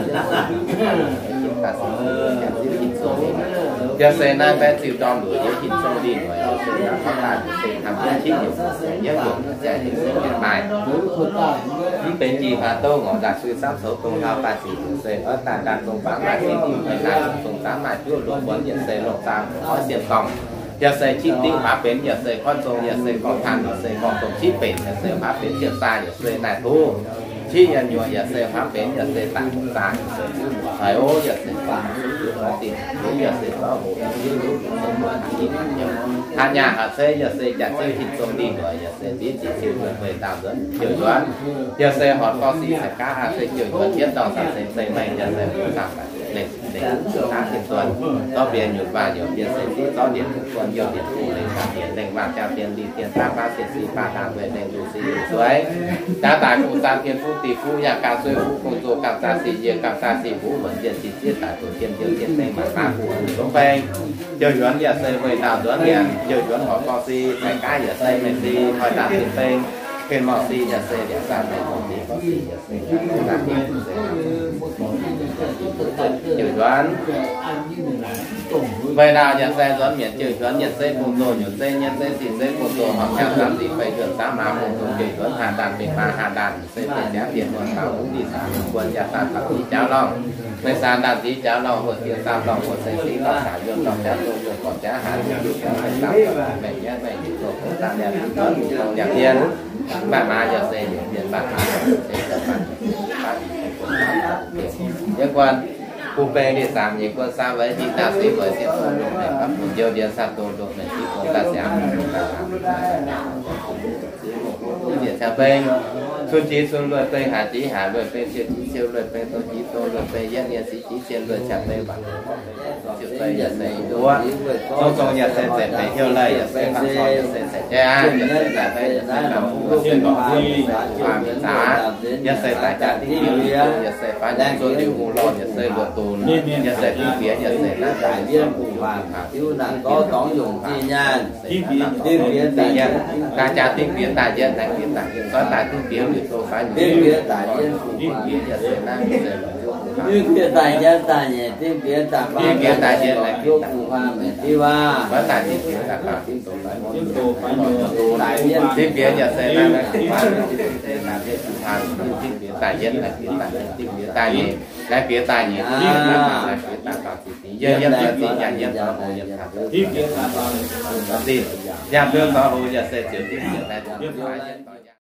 yaac se naaiv mbaeqv ziux ndorm luoqc nyei hinc zong lingh mueic, yaac se naaiv gorngv daaih se hnamv jienv qiex nyungc, yietv nyungc, yaac se maaih mv benx jih huaax douv ngorc daaih sui samv coux dongh hlauv baaih sic, yaac se oix daaih daaih zong baamz maaih sic, dingh meix daaih zong zaanv maaih juov luoqc buonc, yaac se longc zaang oix sienh dorngh, yaac se qiex dingh huaax benx, yaac se gorngv zong, yaac se gorngv taan, yaac se gorngv dongh qiex benx, yaac se huaax benx sienh zaah, yaac se naaiv duqv qiex nyei nyuoqc, yaac se huaax benx, yaac se daaih zaah, yaac se zuqv muoc haiz o, yaac se faah zuqv zuqc oix dingh, yaac se zorqv hoc, yaac se zuqc zuqc muoc haaix nyungc, haaix nyaah haaix zeiv, yaac se jaax-ziev hinc zong lingh mueic, yaac se ziex ziqc siou mueiz ndaauh nzuonx jouh nzuonx, yaac se horpc dorh sic caux gaav aqv se jouh nzuonx jienv dorngh zaangc se zeiv mengh, yaac se mbuo zaangc daaih lengh, lengh daav tin duon, zorqv mbienx nyunc waac nyuoqc mbienx se fiv, zorqv ndienx fuqv duon youh ndienx fuqv lengh daaih ndienx lengh waac jaa dien lih dien daav baav sieqv si baav daaih mbuo lengh luc si luc sueiv. Jaav daaih fu zaang tien fuqv dih fuqv yaac ganh zueiz fuqv gong zoh ganh zaah sic yie ganh zaah sic mbuov muonc yienh sic zieqv daaih doqc dien ndiouh dien lengh maac maac fu fu zongv beng. Jouh hiuonx yaac se weih ndaauh nzuonx nyanc, jouh hiuonx horpc gorx si, zaaix gaav yaac se meih si, hnoi daaih tin beng, ken morh si yaac se liac zaah meih gorx si, gorx si yaac se liac zaah tin se jouh hiuonx. Weih ndaauh yaac se nzuonx mietc jouh hiuonx, yietc zeiv bung zoh nyutc zeiv, nyeic zeiv sic zeiv bung zoh horpc jangx, zaamv zinh fei njuonx zaamv maa bung zoh jouh hiuonx, haanh daanh bingx maa haanh daanh se bingx ziangx bieqc muonh taux wuov dih saah guon yaac daaih taux dih jauv lorngh. Meih saah daanh dih jauv lorngh, wuov dien saah dorngh, wuov se siqv dorngh, saah yuonh dorngh, jauv zong yuonh dorngh, jauv haanx yuonh yuonh, jauv meih zaamv meih nyietv meih nyietv zoh zoux zaah liangx dih dorngh liangx dien. Maaih maa yaac se liangx dien, maaih maa yaac se liangx dien. Yie guanh bung beng ndiev zaamc nyeic guon saah weic dih daaih siqv weic siqv dongh ndoqc meih gapv funx youh ndien saah dongh ndoqc meih siqv dongh daaih siangx. Ziec caa beng, cun jiex cun lueic beng, haaix jiex haaix lueic beng, siou jiex siou lueic beng, dongh jiex dongh lueic beng, yietv nyei siqv jiex zien lueic caa beng, baac siou zeiv yaac se wuov, zong zong yaac se nzengc meih heuc laih, yaac se fangx corc, yaac se ceix jaav, yaac se daaih beng, yaac se daaih beng, yaac se daaih beng, yaac se daaih jaa dingv bieqc, yaac se faanv nyei zuov liuz hungh lorh, yaac se luoqc dunx, yaac se dingv bieqc, yaac se naaiv daaih bieqc, daaih jaa dingv bieqc daaih yietv, naaiv bieqc daaih yietv, zoiv daaih dingv bieqc liuz zoux faanv nyei, dingv bieqc yaac se naaiv, yaac se dingv bieqc daaih yietv, naaiv bieqc daaih yietv, zoiv daaih dingv bieqc daaih baac dingv zoux faanv nyei, dingv bieqc yaac se naaiv, naaiv bieqc daaih yietv, naaiv bieqc daaih yietv, naaiv bieqc daaih yietv, dingv bieqc daaih nyeic, naaiv bieqc daaih nyeic, naaiv bieqc daaih baac ziqc fingx, yiem yiem zoux zinh nyaanh yiem zoux houx yiem taux zinh, nyaanh yiem zoux houx yaac se ziouc dingv bieqc daaih yietv.